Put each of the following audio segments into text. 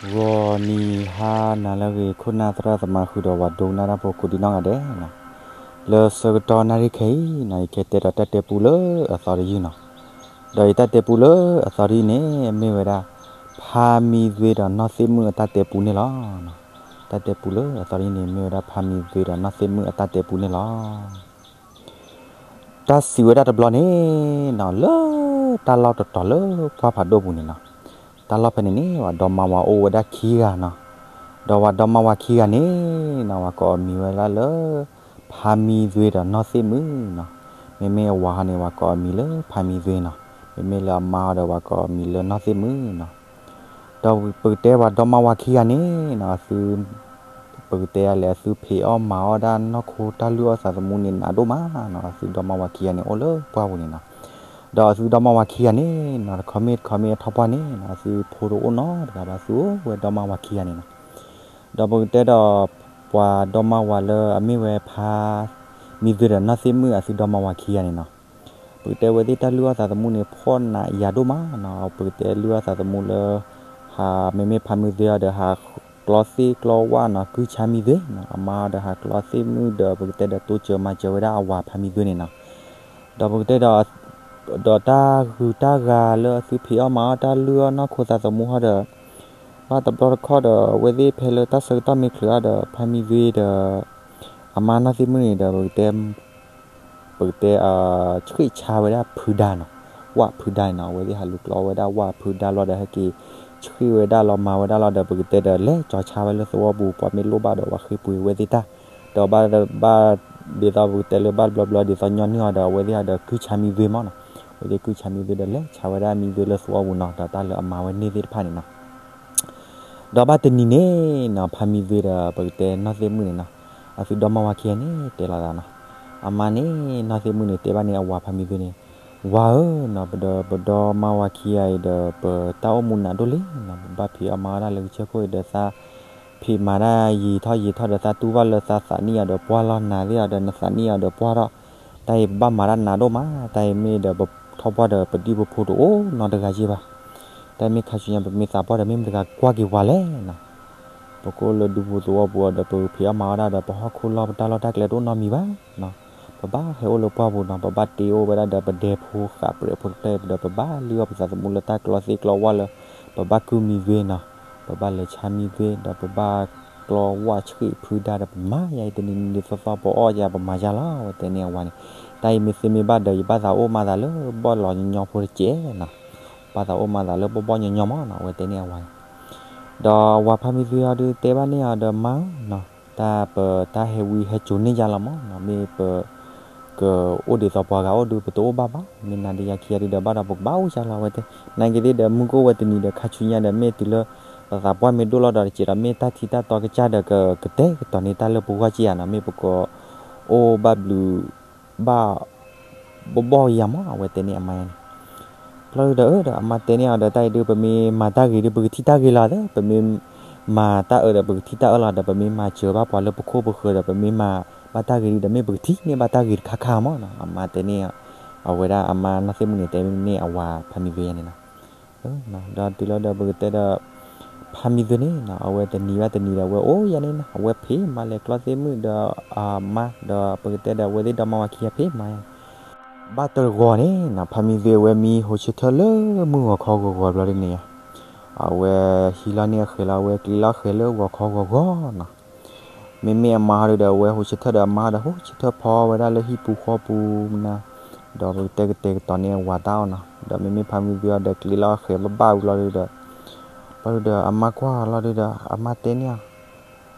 ဂီၤနံၤဟါနၤလၢအဂ့ၤ ခိၣ်နၢ်သရၣ်သမါဃုာ်ဒီးပှၤဒိကနၣ်တၢ်ဖိကိးဒံနီၢ်ဂၤဒဲးနီၤ, လၢဆၢကတီၢ်နၣ်ရံၣ်ခဲအံၤနီၤ ယကတဲဒီးတၢ်တဲပူလၢအသီတယုၢ်နီၤ, ဒီးယတၢ်တဲပူလၢအသီတယုၢ်န့ၣ် မ့ၢ်ဝဲဒၣ် ဖါမံသွ့ဒီးနီၢ်သ့ၣ်မုၣ်အတၢ်တဲပူန့ၣ်လီၤ. တၢ်တဲပူလၢအသီတယုၢ်န့ၣ် မ့ၢ်ဝဲဒၣ်ဖါမံသွ့ဒီးနီၢ်သ့ၣ်မုၣ်အတၢ်တဲပူန့ၣ်လီၤ. တၢ်စံးဝဲဒၣ်တဘျီန့ၣ်နီၤ လၢတၢ်လီၢ်တတီၤလၢပှၢ်ဖးဒိၣ်ပူၤန့ၣ်နီၤ, တၢ်လီၢ်ဖဲန့ၣ်န့ၣ် ပှၤဒီမါဝၤအိၣ်ဝဲဒၣ်ခံဂၤနီၤ, ဒီးပှၤဒီမါဝၤခံဂၤန့ၣ်နီၤ ပှၤကိးအမံၤဝဲဒၣ်လၢ ဖါမံသွ့ဒီးနီၢ်သ့ၣ်မုၣ်နီၤ, မ့မ့ၢ်အဝၤဟီန့ၣ် ပှၤကိးအမံၤလၢဖါမံသွ့နီၤ, မ့မ့ၢ်လၢအမါအီၤဒီး ပှၤကိးအမံၤလၢနီၢ်သ့ၣ်မုၣ်နီၤ. ဒီးပကတဲပှၤဒီမါဝၤခံဂၤန့ၣ်နီၤ အသု ပကတဲအလဲၣ် အသုဖံးအီၣ်မၤအီၣ်ဒၣ်နီၢ်ခိတၢ်လုၢ်အီၣ်သးသမူန့ၣ် နးဒိၣ်မးနီၤ, အသုဒီမါဝၤခံဂၤန့ၣ် အိၣ်လၢပှၢ်ပူၤန့ၣ်နီၤ, ဒီးအသုဒီမါဝၤခံဂၤန့ၣ်နီၤ တခီမ့ၢ်တခီမ့ၢ်အထီၣ်ပှၢ်န့ၣ်နီၤ အသုဖိတအိၣ်နီတဂၤဘၣ် သုအိၣ်ဝဲဒီမါဝၤခံဂၤန့ၣ်နီၤ. ဒီးပကတဲဒီး ပှၤဒီမါဝၤလၢအမ့ၢ်ဝဲဖါမံသွ့ဒီးနီၢ်သ့ၣ်မုၣ် အသုဒီမါဝၤခံဂၤန့ၣ်နီၤ, ပကတဲဝဲသ့ၣ်တၢ်လုၢ်အီၣ်သးသမူန့ၣ် ဖှီၣ်နးယၤဒိၣ်မးနီၤ, ပကတဲလုၢ်အီၣ်သးသမူလၢ ဟး မ့မ့ၢ်ဖါမံသွ့အီၤဒီး ဟးကျီသ့ၣ်ကျီဝၣ်နီၤ ကုၢ်ဆါမံသွ့နီၤ, အမါအီၤဒီး ဟးကျီသ့ၣ်မုၣ်ဒီး ပကတဲဒီးတိစၢၤမၤစၢၤဝဲဒၣ်အဝၤဖါမံသွ့န့ၣ်နီၤ. ဒီးပကတဲဒီး ဒီးတၢ်ဂုၤတၢ်ဂၤလၢအသုဖံးအီၣ်မၤအီၣ်တၢ်လုၢ်အီၣ်နီၢ်ခိသးသမူဟီဒီး ဘၣ်တဘျီတခီၣ်ဒီး အဝဲသ့ၣ်ဖဲလၢတၢ်ဆၢကတီၢ်မ့ၢ်ချုးအီၤဒီး ဖါမံသွ့ဒီး အမါနီၢ်သ့ၣ်မုၣ်န့ၣ်ဒီး ပကတဲ ပကတဲ ဆှံၣ်ဆါဝဲဒၣ်ဖုဒါနီၤ, ဝၣ်ဖုဒါန့ၣ်နီၤ, အဝဲသ့ၣ်ဟးလူၤကျီဝဲဒၣ်ဝၣ်ဖုဒါလီၤဒီး ဟဲက့ၤဆှံၣ်ဝဲဒၣ်လီၤမၤဝဲဒၣ်လီၤဒီး ပကတဲဒီးလဲၤကၠီၤဆါဝဲလၢသဝီပူၤ ပှၤမ့ၢ်လိၣ်ဘၣ်ဒီး ပှၤဃ့ပှ့ၤဝဲသ့ၣ်တၢ်, ဒီးဘၣ်ဘၣ် ဒ်သိးပကတဲလၢဘၣ်တဘျီဘျီ ဒ်သိးညီနုၢ်အီၤဒီး အဝဲသ့ၣ်အီၤဒီးကုၢ်ဆါမံသွ့မးနီၤ, အဝဲသ့ၣ်ကုၢ်ဆါမံသွ့ဒီးလဲၤဆါဝဲဒၣ်မံသွ့လၢသဝီပူၤနီၤ, ဒီးတၢ်လၢအမၤဝဲန့ၢ်သ့ၣ်တဖၣ်န့ၣ်နီၤ. ဒီးဘၣ်တနံၤန့ၣ်နီၤ ဖါမံသွ့ဒီး ပကတဲနီၢ်သ့ၣ်မုၣ်န့ၣ်နီၤ, အသုဒီမါဝၤခံဂၤန့ၣ်တဲလိာ်သးနီၤ, အမါန့ၣ် နီၢ်သ့ၣ်မုၣ်န့ၣ် တဲဘၣ်န့ၣ်အဝၤဖါမံသွ့န့ၣ်, ဝၤဧၢနီၤ, ပဒီ ပဒီမါဝၤခံဂၤအံၤဒီး ပတၢ်အိၣ်မူနးဒိၣ်လံနီၤ, ပဘၣ်ဖံးအီၣ်မၤအီၣ်တၢ်လၢကစၢၢ်ခိၣ်အံၤဒီး သးဖံးမၤတၢ်ယံာ်ထီၣ်ယံာ်ထီၣ်ဒီး သးတူၢ်ဘၣ်လၢသးသးနံၣ်အီၤဒီးပှၢ်လီၤ, နသးနံၣ်အီၤဒီးပှၢ်ထီၣ်, တၢ်အံၤပဘၣ်မၤတၢ်နးဒိၣ်မး, တၢ်အံၤမ့ၢ်ဒီးပထီၣ်ပှၢ်ဒီး ပဒံၣ်ပဖိတအိၣ်နီတဂၤယ့ၢ်ဘၣ်, တၢ်အံၤမ့ၢ်ခါဆူညါ ပမ့ၢ်သးပှၢ်ဒီးမ့ၢ်မတၤတဂၤကွၢ်က့ၤပှၤလဲၣ်နီၤ. ပကအိၣ်လၢဒူပူၤသဝီပူၤအီၤဒီး ပဖံးအီၣ်မၤအီၣ်ဒၣ်ဒီး ပဟီၣ်ခိၣ်လီၢ်ပတၢ်လီၢ်တၢ်ကျဲတအိၣ်နီတမံၤဘၣ်နီၤ, ပဘၣ်ဟဲအိၣ်လၢပှၢ်ပူၤနီၤ, ပဘၣ်တ့အိၣ်ဝဲဒၣ်ဒီးပဒဲဖိဃးပြဲးဖိတဖျၢၣ်ဒီး ပဘၣ်လုၢ်အီၣ်ပသးသမူလၢတၢ်ကျီသ့ၣ်ကျီဝၣ်လၢ ပဘၣ်ကုၢ်မံသွ့နီၤ, ပဘၣ်လဲၤဆါမံသွ့ဒီး ပဘၣ်ကျီဝၣ်ဆှံၣ်ဖုဒါဒီး ပမၤယၤအံၤတနံၤနံၤသီသီ ပအီၣ်ယၤပမၤယၤလီၤ, အဝဲတဲန့ၢ်အဝၤန့ၣ်, တၢ်အံၤမ့ၢ်သ့မ့ၢ်ဘၣ်ဒီး ယဘၣ်သးအိၣ်မၤသးလၢဘီၣ်လီၤညီညီဖိတကဲးနီၤ, ဘၣ်သးအိၣ်မၤသးလၢဘီၣ်ဘီၣ်ညီညီမးနီၤ, အဝဲတဲန့ၢ်အဝၤန့ၣ် ဒီးဝၤဖါမံသွ့အီၤဒုးတဲဘၣ်န့ၢ်အီၤဒီး မါဧၢနီၤ, တၢ်ပတၢ်ဟဲဝံဟဲစိာ်န့ၢ်ယၤလီၤမးနီၤ, မ့ၢ်ပကအိၣ်ဒ်သိးပှၤဂၤအိၣ်ဒုး ပတအိၣ်ဘၣ်ဘၣ်, မ့ၢ်နၤဒီးယၤခံဂၤဒုးဒီး ဘၣ်ဒီးပကဘၣ်အိၣ်ယၤလီၤ, အဝဲတဲ, နာ်က့ၤသ့ၣ်ဒီး မုၢ်ကအိၣ်ဝဲတနံၤဒီး ခါဆူညါဒီး မ့ၢ်တုၤလၢ ပသးပှၢ်မ့ၢ်ဒိၣ်လီၤဒီးတက့ၢ်ဒီး မ့ၢ်တၢ်ထံတၢ်တီကစၢ်ဒီး ကကတဲာ်ကတီၤန့ၢ်တၢ်လၢပဂီၢ်က့ၤဧါနီၤ, မ့ၢ်ပကအိၣ်ဘၣ်ဘျုး ဘၣ် ဘီၣ်ဘီၣ်ယၤမး, အဝဲတဲန့ၢ်အမါန့ၣ် ဘျီဒုးဒီး အၢ ဒီးအမါတဲန့ၢ်အီၤဒီး တၢ်အံၤဒုး ပမ့ၢ်မၤတၢ်ဂ့ၤဒုး ပကထံၣ်တၢ်ဂ့ၤလီၤသ့, ပမ့ၢ်မၤတၢ်အၢဒီး ပကထံၣ်တၢ်အၢလီၤဒီး ပမ့ၢ်မၤစၢၤဘၣ်ပှၤလၢပခိၣ်ပဃၢၤဒီး ပမ့ၢ်မၤဘၣ်တၢ်ဂ့ၤဒုးဒီး မ့ၢ်ပကထံၣ်န့ၢ်ဘၣ်တၢ်ဂ့ၤတခါခါမးနီၤ, အမါတဲန့ၢ် အဝဲဒၣ်အမါနီၢ်သ့ၣ်မုၣ်န့ၣ် တဲန့ၢ်အဝၤဖါမံသွ့န့ၣ်နီၤ. ဒီးတုၤလီၤဒီး ပကတဲဒီး ဖါမံသွ့န့ၣ်နီၤ အဝဲတနံၤဘၣ်တနံၤဒီး အဝဲအိၣ်ယၤန့ၣ်နီၤ, အဝဲဖံးမၤလဲၤကျီသ့ၣ်မုၣ်ဒီးအမါ ဒီးပကတဲဒီး အဝဲသ့ၣ်ဒီမါဝၤခံဂၤဖံးမၤယၤန့ၣ်, ဘၣ်တဂီၤန့ၣ်နီၤ ဖါမံသွ့အဝဲမံဟိးဆၢထၢၣ်လၢမုၢ်ဂီၤခီဂီၤဂီၤဘျီဒုးန့ၣ်ယါ, အဝဲဟံးလီၤန့ၢ်အဃဲၤလီၤ အဝဲကျ့လီၤအဃဲၤလၢဂီၤခီဂီၤဂီၤနီၤ. မ့မ့ၢ်အမါဟီဒုးဒီး အဝဲဟိးဆၢထၢၣ်ဒီး အမါဟီဒီး ဟိးဆၢထၢၣ်ဖီဝဲဒၣ်လၢဟံၣ်ပူၤဃီပူၤမနၤ, ဒီးပကတဲကတဲာ်ကတီၤန့ၢ်အဝၤတၢ်အီၣ်နီၤ, ဒီးမ့မ့ၢ်ဖါမံသွ့အီၤဒီး ကျ့လီၤအဃဲၤဘၣ်ဘၣ်ဝံၤလီၤဒုးဒီး, ဘျီဒုးဒီး အမါကွၢ်လီၤဒုးဒီး အမါတဲန့ၢ်အီၤ,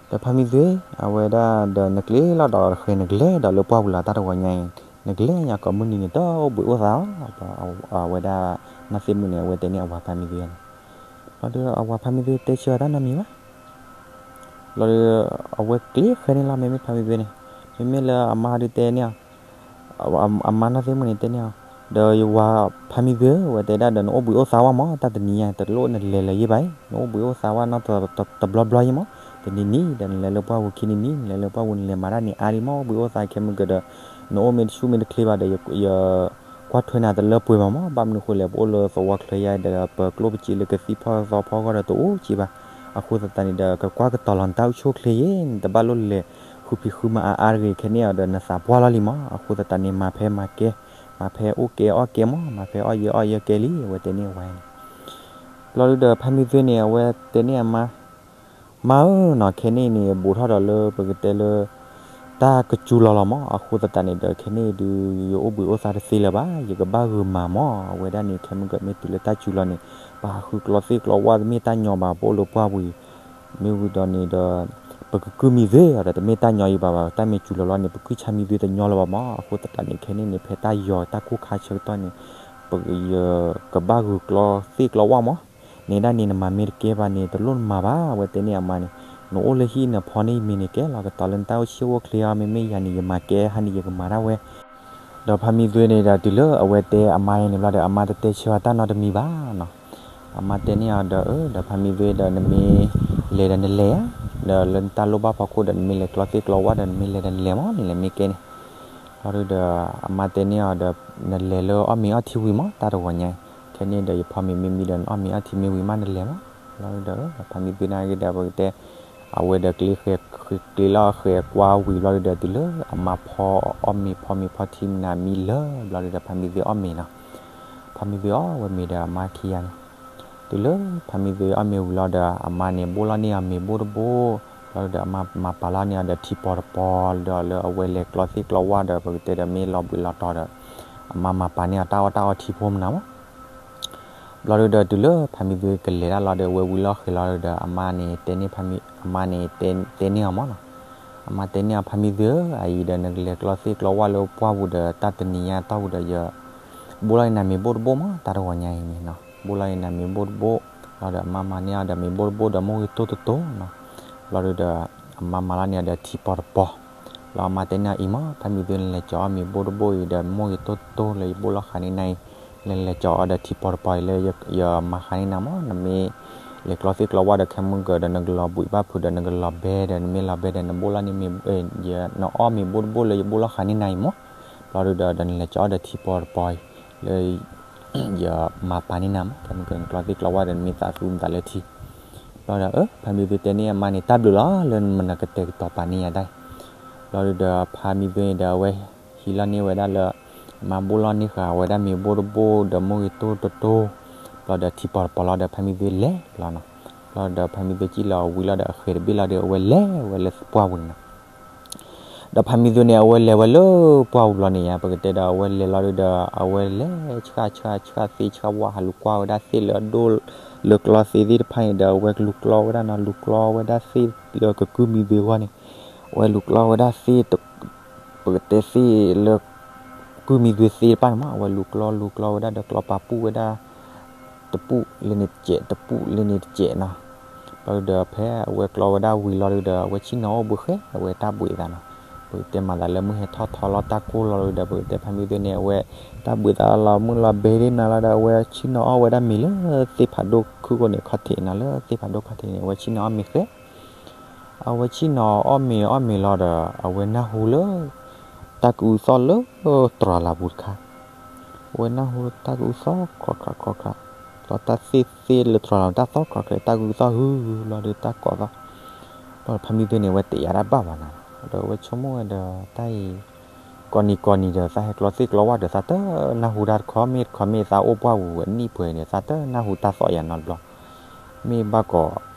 ဒီးဖါမံသွ့ အဝဲဒၣ်ဒီး နကျ့လီၤဒီးအဃဲၤ နကလဲၤဒီးလၢပှၢ်ပူၤလီၤ တၢ်တဂီၤညါအံၤ, နကလဲၤညါကိးမုၢ်နံၤန့ၣ် တအိၣ်ဘှံးအိၣ်သါအီၤ, အဝဲဒၣ် နီၢ်သ့ၣ်မုၣ်န့ၣ် အဝဲတဲန့ၢ်အဝၤဖါမံသွ့န့ၣ်, ဘျီဒုး အဝၤဖါမံသွ့တဲဆၢအီၤတၢ်နီတမံၤဘၣ်. ဘျီဒီး အဝဲကျ့ဃဲၤန့ၣ်လီၤ မ့မ့ၢ်ဖါမံသွ့န့ၣ်, မ့မ့ၢ်လၢအမါဒုးတဲန့ၢ်အီၤ, အမါနီၢ်သ့ၣ်မုၣ်န့ၣ်တဲန့ၢ်အီၤ, ဒီးယဝၤဖါမံသွ့ဧၢ အဝဲတဲဒၣ်ဒီး နအိၣ်ဘှံးအိၣ်သါဝဲမး တၢ်တနံၤညါ တလိၣ်နလဲၤလၢၤယ့ၢ်ဘၣ်အံၤ, နအိၣ်ဘှံးအိၣ်သါဝဲနီတဘျီဘျီယ့ၢ်မး, တနံၤနံၤဒီးနလဲၤလၢပှၢ်ပူၤ ခံနံၤနံၤ နလဲၤလၢပှၢ်ပူၤ နလဲၤမၤတၢ်န့ၣ်အါဒံးမး အိၣ်ဘှံးအိၣ်သါခဲမုၢ်ကဒီး, နအိၣ်မ့ၢ်တဆူၣ်မ့ၢ်တချ့ဘၣ်ဒီး ယ ကွၢ်ထွဲနၤတလၢပှဲၤဘၣ်မး, ဘၣ်မနုၤဃိလဲၣ် ပအိၣ်လၢသဝီချၢယါဒီး ပကျိၣ်ပစ့လၢကသံၣ်ဖီၣ်သီဖီၣ်ဂီၢ်ဒီးတအိၣ်က့ဘၣ်, အဃိသတးန့ၣ်ဒီး ကကွၢ်ကတီၤလီၤနတၢ်အိၣ်ဆူၣ်အိၣ်ချ့ယဲ, နတဘၣ်လိၣ်လဲၤဃုဖံးဃုမၤအါအါတဂ့ၤ, ခဲန့ၣ်အီၤဒီးနသးပှၢ်လီၤလံမး. အဃိသတးန့ၣ် မၤဖဲမၤကဲ, မၤဖဲအိၣ်ကဲအီၣ်ကဲမး, မၤဖဲအီၣ်ယၢၤအီၣ်ယၢၤကဲလံ, အဝဲတဲန့ၢ်ဝဲန့ၣ်. ဘျီဒုဒီး ဖါမံသွ့န့ၣ် အဝဲတဲန့ၢ်အမါ, မါဧၢနီၤ, ခဲန့ၣ်န့ၣ် ဘူးထီၣ်ဒီးလၢပကတဲလၢ တၢ်ကစူၤလီၤလီၤမး. အဃိသတးန့ၣ်ဒီး ခဲန့ၣ်ဒုး ယအိၣ်ဘှံးအိၣ်သါတသ့လၢၤဘၣ်, ယကဘၣ်ဂုာ်မၤမး. အဝဲဒၣ်န့ၣ် ခဲမုၢ်ကၢၤမ့ၢ်တုၤလၢတၢ်စူၤလီၤန့ၣ် ပဟးဃုကျီသ့ၣ်ကျီဝၣ် တမ့ၢ်တၢ်ညီဘၣ်, ပအိၣ်လၢပှၢ်ပူၤအံၤ, မ့ၢ်ဝံၤဒီးန့ၣ်ဒီး ပကကုၢ်မံသွ့အီၤဒီး တမ့ၢ်တၢ်ညီအံၤဘၣ်ဘၣ်, တၢ်မ့ၢ်စူၤလီၤလီၤန့ၣ် ပကုၢ်ဆါမံသွ့တညီလၢၤဘၣ်မး. အဃိသတးန့ၣ် ခဲန့ၣ်န့ၣ် ဖဲတၢ်ယီၤတၢ်ကိၢ်ခါဆၢကတီၢ်န့ၣ် ပယကဘၣ်ဂုာ်ကျီသ့ၣ်ကျီဝၣ်မး. န့ၣ်ဒၣ်န့ၣ် နမၤမ့ၢ်တကဲဘၣ်န့ၣ် တလိၣ်နမၤဘၣ်, အဝဲတဲန့ၢ်အမါန့ၣ်. နအိၣ်လၢဟံၣ်နဖီန့ၢ်ယမ့ၤန့ၣ် ကဲလီၤကတီၤလၢနတၢ်အိၣ်ဆူၣ်အိၣ်ချ့အီၤ, မ့မ့ၢ်ယၤန့ၣ် ယမၤကဲဟါန့ၣ် ယကမၤဒၣ်ဝဲ. ဒီးဖါမံသွ့န့ၣ်ဒီး တုၤလၢအဝဲတဲအမါအံၤန့ၣ်ဘျီဒီး အမါတတဲဆၢအီၤတၢ်နီတမံၤဘၣ်နီၤ. အမါတဲန့ၢ်အီၤဒီး အၢ ဒီးဖါမံသွ့ဒီး နမ့ၢ်လဲၤဒီးနလဲၤဧါ, ဒီးလၢနတၢ်လိၣ်ဘၣ်ဖီခိၣ်ဒီး နမ့ၢ်လဲၤကျီသ့ၣ်ကျီဝၣ်ဒီး နမ့ၢ်လဲၤဒီးနလဲၤမး, နလဲၤမ့ၢ်ကဲန့ၣ်. ဘျီဒုဒီး အမါတဲန့ၢ်အီၤဒီး နလဲၤလၢအီၣ်မ့ၤအီထံဝံၤမး တၢ်တဂီၤညါအံၤ, ခဲန့ၣ်ဒီး ယဖီမ့ၤမ့ၢ်မံဒီး နအီၣ်မ့ၤအီထံမ့ၢ်ဝံၤမး နလဲၤမး. ဘျီဒုဒီး ဖါမံသွ့န့ၣ်က့ဒီး ပကတဲ အဝဲဒီးကျ့ဃဲၤကျ့လီၤဃဲၤကွၢ်ဝံၤဘျီဒုဒီး တုၤလၢအမါဖီအီၣ်မ့ၤ ဖီမ့ၤဖီထံမနၤမံလၢာ်ဘျီဒုဒီး ဖါမံသွ့အီၣ်မ့ၤနီၤ. ဖါမံသွ့အီၣ်ဝဲမ့ၤဒီးအမါခံဂၤန့ၣ်, တုၤလၢဖါမံသွ့အီၣ်မ့ၤဝံၤလီၤဒီး အမါန့ၣ် ဘိၣ်လီၤန့ၢ်အီၤမ့ၤဘိၣ်တဘိၣ်, ဘျီဒုဒီး အမါမၤပာ်လီၤန့ၢ်အီၤဒီးထံပီၤတပီၤ, ဒီးလၢအဝဲလဲၤကျီသ့ၣ်ကျီဝၣ်ဒီး ပကတဲဒီးမ့ၢ်လီၤဘှံးလီၤတီၤဒီး အမါမၤပာ်န့ၢ်အီၤတၢ်အီၣ်တၢ်အီထံဖိမနၤမး. ဘျီဒုဒီး တုၤလၢဖါမံသွ့ကလဲၤတၢ်လီၤဒီး အဝဲဝံၤလီၤဃဲၤလီၤဒီး အမါန့ၣ်တဲန့ၢ်ဖါမံ, အမါန့ၣ်တဲန့ၢ်အီၤမးနီၤ. အမါတဲန့ၢ်အီၤ ဖါမံသွ့ဧၢ, အအံၤဒီးနကလဲၤကျီသ့ၣ်ကျီဝၣ်လၢပှၢ်ပူၤဒီး တၢ်တနံၤညါတီၢ်ပူၤဒီး ယဘိၣ်လီၤအံၤနၤမ့ၤဘိၣ်တဘိၣ်မး တၢ်တဂီၤညါအံၤန့ၣ်နီၤ. ဘိၣ်လီၤအံၤနၤမ့ၤဘိၣ်တဘိၣ်, ဘျီဒီးအမါမၤန့ၢ်အီၤဒီးမ့ၤဘိၣ်တဘိၣ်ဒီးမိၢ်ဂ့ၤတိၢ်တတိၢ်နီၤ. ဘျီဒုဒီး အမါမၤလီၤန့ၢ်အီၤဒီးထံပီၤတပီၤ, ဘျီအမါတဲန့ၢ်အီၤအံၤမး ဖါမံသွ့ နလဲၤကၠီၤအီၣ်မ့ၤဘိၣ်တဘိၣ်အံၤဒီး မိၢ်ဂ့ၤတိၢ်တတိၢ်လၢယဘိၣ်လီၤဃာ်န့ၢ်နၤအံၤ, နလဲၤကၠီၤအီၤဒီးထံပီၤတပီၤအံၤလၢယမၤဃာ်န့ၢ်နၤမး, နမ့ၢ်လဲၤကျီသ့ၣ်ကျီဝၣ်ဒီးခဲမုၢ်ကၢၤဒီး နကလီၤဘှံးဘၣ်ဖုးဒီး နကလီၤဘဲဒီး နမ့ၢ်လီၤဘဲဒီး နဘိၣ်လီၤန့ၢ်မ့ၤ, နအီၣ်မ့ၤဘိၣ်တဘိၣ်လၢယဘိၣ်လီၤဃာ်န့ၢ်နၤအံၤမး, ဘျီဒုဒီး ဒီးနလဲၤကၠီၤအီၣ်ဒီးထံပီၤတပီၤအံၤ လၢ ယမၤပာ်န့ၢ်နၤမး, ခဲမုၢ်ကၢၤနကျီသ့ၣ်ကျီဝၣ်ဒီး နမ့ၢ်သးသူမသးလၢထံ, ဘျီဒီး ဖါမံသွ့တဲန့ၢ်အမါန့ၣ် တၢ်ဘျုးလီၤ လၢနမၤနကတဲာ်ကတီၤပာ်န့ၢ်ယၤတၢ်အံၤ, ဘျီဒုဒီး ဖါမံသွ့န့ၣ်ဒီး အဝဲဟံးလီၤန့ၢ်ဝဲဒၣ်လၢ အမါဘိၣ်လီၤန့ၢ်ဃာ်ဝဲဒၣ်မ့ၤဘိၣ်တဘိၣ်ဒီးမိၢ်ဂ့ၤတိၢ်တတိၢ်, ဘျီဒီးထံပီၤတပီၤလီၤဒီး ဖါမံသွ့လဲၤလီၤနီၤ, ဘျီဒီးဖါမံသွ့ကံၣ်လီၤဝံၤလီၤဒီး အဃဲၤတဘ့ၣ်လီၤဒီး အဝဲလဲၤဝဲလၢပှၢ်ပူၤန့ၣ်နီၤ. ဒီးဖါမံသွ့န့ၣ် အဝဲလဲၤဝဲလၢပှၢ်ပူၤဘျီန့ၣ်ဧါ, ပကတဲဒီး အဝဲလဲၤလီၤဒုဒီး အဝဲလဲၤဆှၣ်ဆှၣ်ဆှၣ်သ့ဆှၣ်ဝၣ် ဟးလူၤကွၢ်ဝဲဒၣ်သ့ၣ်လၢအဒိၣ်လၢကျီသ့သ့ၣ်တဖၣ်န့ၣ်ဒီး အဝဲကလူၤကျီဝဲဒၣ်နီၤ, လူၤကျီဝဲဒၣ်သ့ၣ်လၢကကုၢ်မံသွ့အဂီၢ်န့ၣ်, အဝဲလူၤကျီဝဲဒၣ်သ့ၣ် ပကတဲသ့ၣ်လၢ ကုၢ်မံသွ့သ့ၣ်တဖၣ်န့ၣ်မး, အဝဲလူၤကျီလူၤကျီဝဲဒၣ်ဒီး ကျီပာ်ပူၣ်ဝဲဒၣ် တပူၣ်လၢန့ၣ်တစဲး တပူၣ်လၢန့ၣ်တစဲးနီၤ. ဘျီဒုဒီး ဖဲအဝဲကျီဝဲဒၣ်ဝံၤလီၤဒုဒီး အဝဲဆ့ၣ်နီၤအီၣ်ဘှံးဃဲ အဝဲတၢ်ဘှံးအသးနီၤ. ပကတဲမၤသးလၢမုၢ်ဟဲထီၣ်ထီလီၤတၢ်ကိၢ်လီၤဒုဒီး ပကတဲဖါမံသွ့န့ၣ် အဝဲတၢ်ဘှံးသးလီၤ မုၢ်လီၤဘဲဒၣ်နၤလီၤဒီး အဝဲဆ့ၣ်နီၤအီၣ်ဝဲဒၣ်မ့ၤလၢသ့ၣ်ဖးဒိၣ်ခုၣ်ကိၣ်န့ၣ် ခီၣ်ထံးနီၤ, လၢသ့ၣ်ဖးဒိၣ်ခီၣ်ထံးန့ၣ် အဝဲဆ့ၣ်နီၤအီၣ်မ့ၤဃဲ အဝဲဆ့ၣ်နီၤအီၣ်မ့ၤအီၣ်မ့ၤလီၤဒီး အဝဲနၢ်ဟူလၢ တၢ်ကအုသီၣ်လၢတြီၤလၤပူၤတခါ, အဝဲနၢ်ဟူတၢ်ကအုသီၣ်ခီၣ်ခါခီၣ်ခါ, ဒီးတၢ်သ့ၣ်သ့ၣ်လၢတြီၤလၤပူၤတၢ်သီၣ်ခီၣ်ခါ တၢ်ကအုသီၣ်ဟုလီၤဒီးတၢ်ကိးသီၣ်, ဘျီဒီးဖါမံသွ့န့ၣ် အဝဲတယာ်တၢ်ဘၣ်ဘၣ်နၤ, ဒီးအဝဲဆိကမိၣ်ဝဲဒီး တၢ်အံၤ ကိးနံၤကိးနံၤဒီး သးဟဲကျီသ့ၣ်ကျီဝၣ်ဒီး သးတနၢ်ဟူတၢ်တခီ မ့ၢ်တခီမ့ၢ်သးအိၣ်ပှၢ်ပူၤအနံၣ်ပှဲၤန့ၣ် သးတနၢ်ဟူတၢ်သီၣ်ယၤနီတဘျီ, မ့ၢ်ဘၣ်ကိး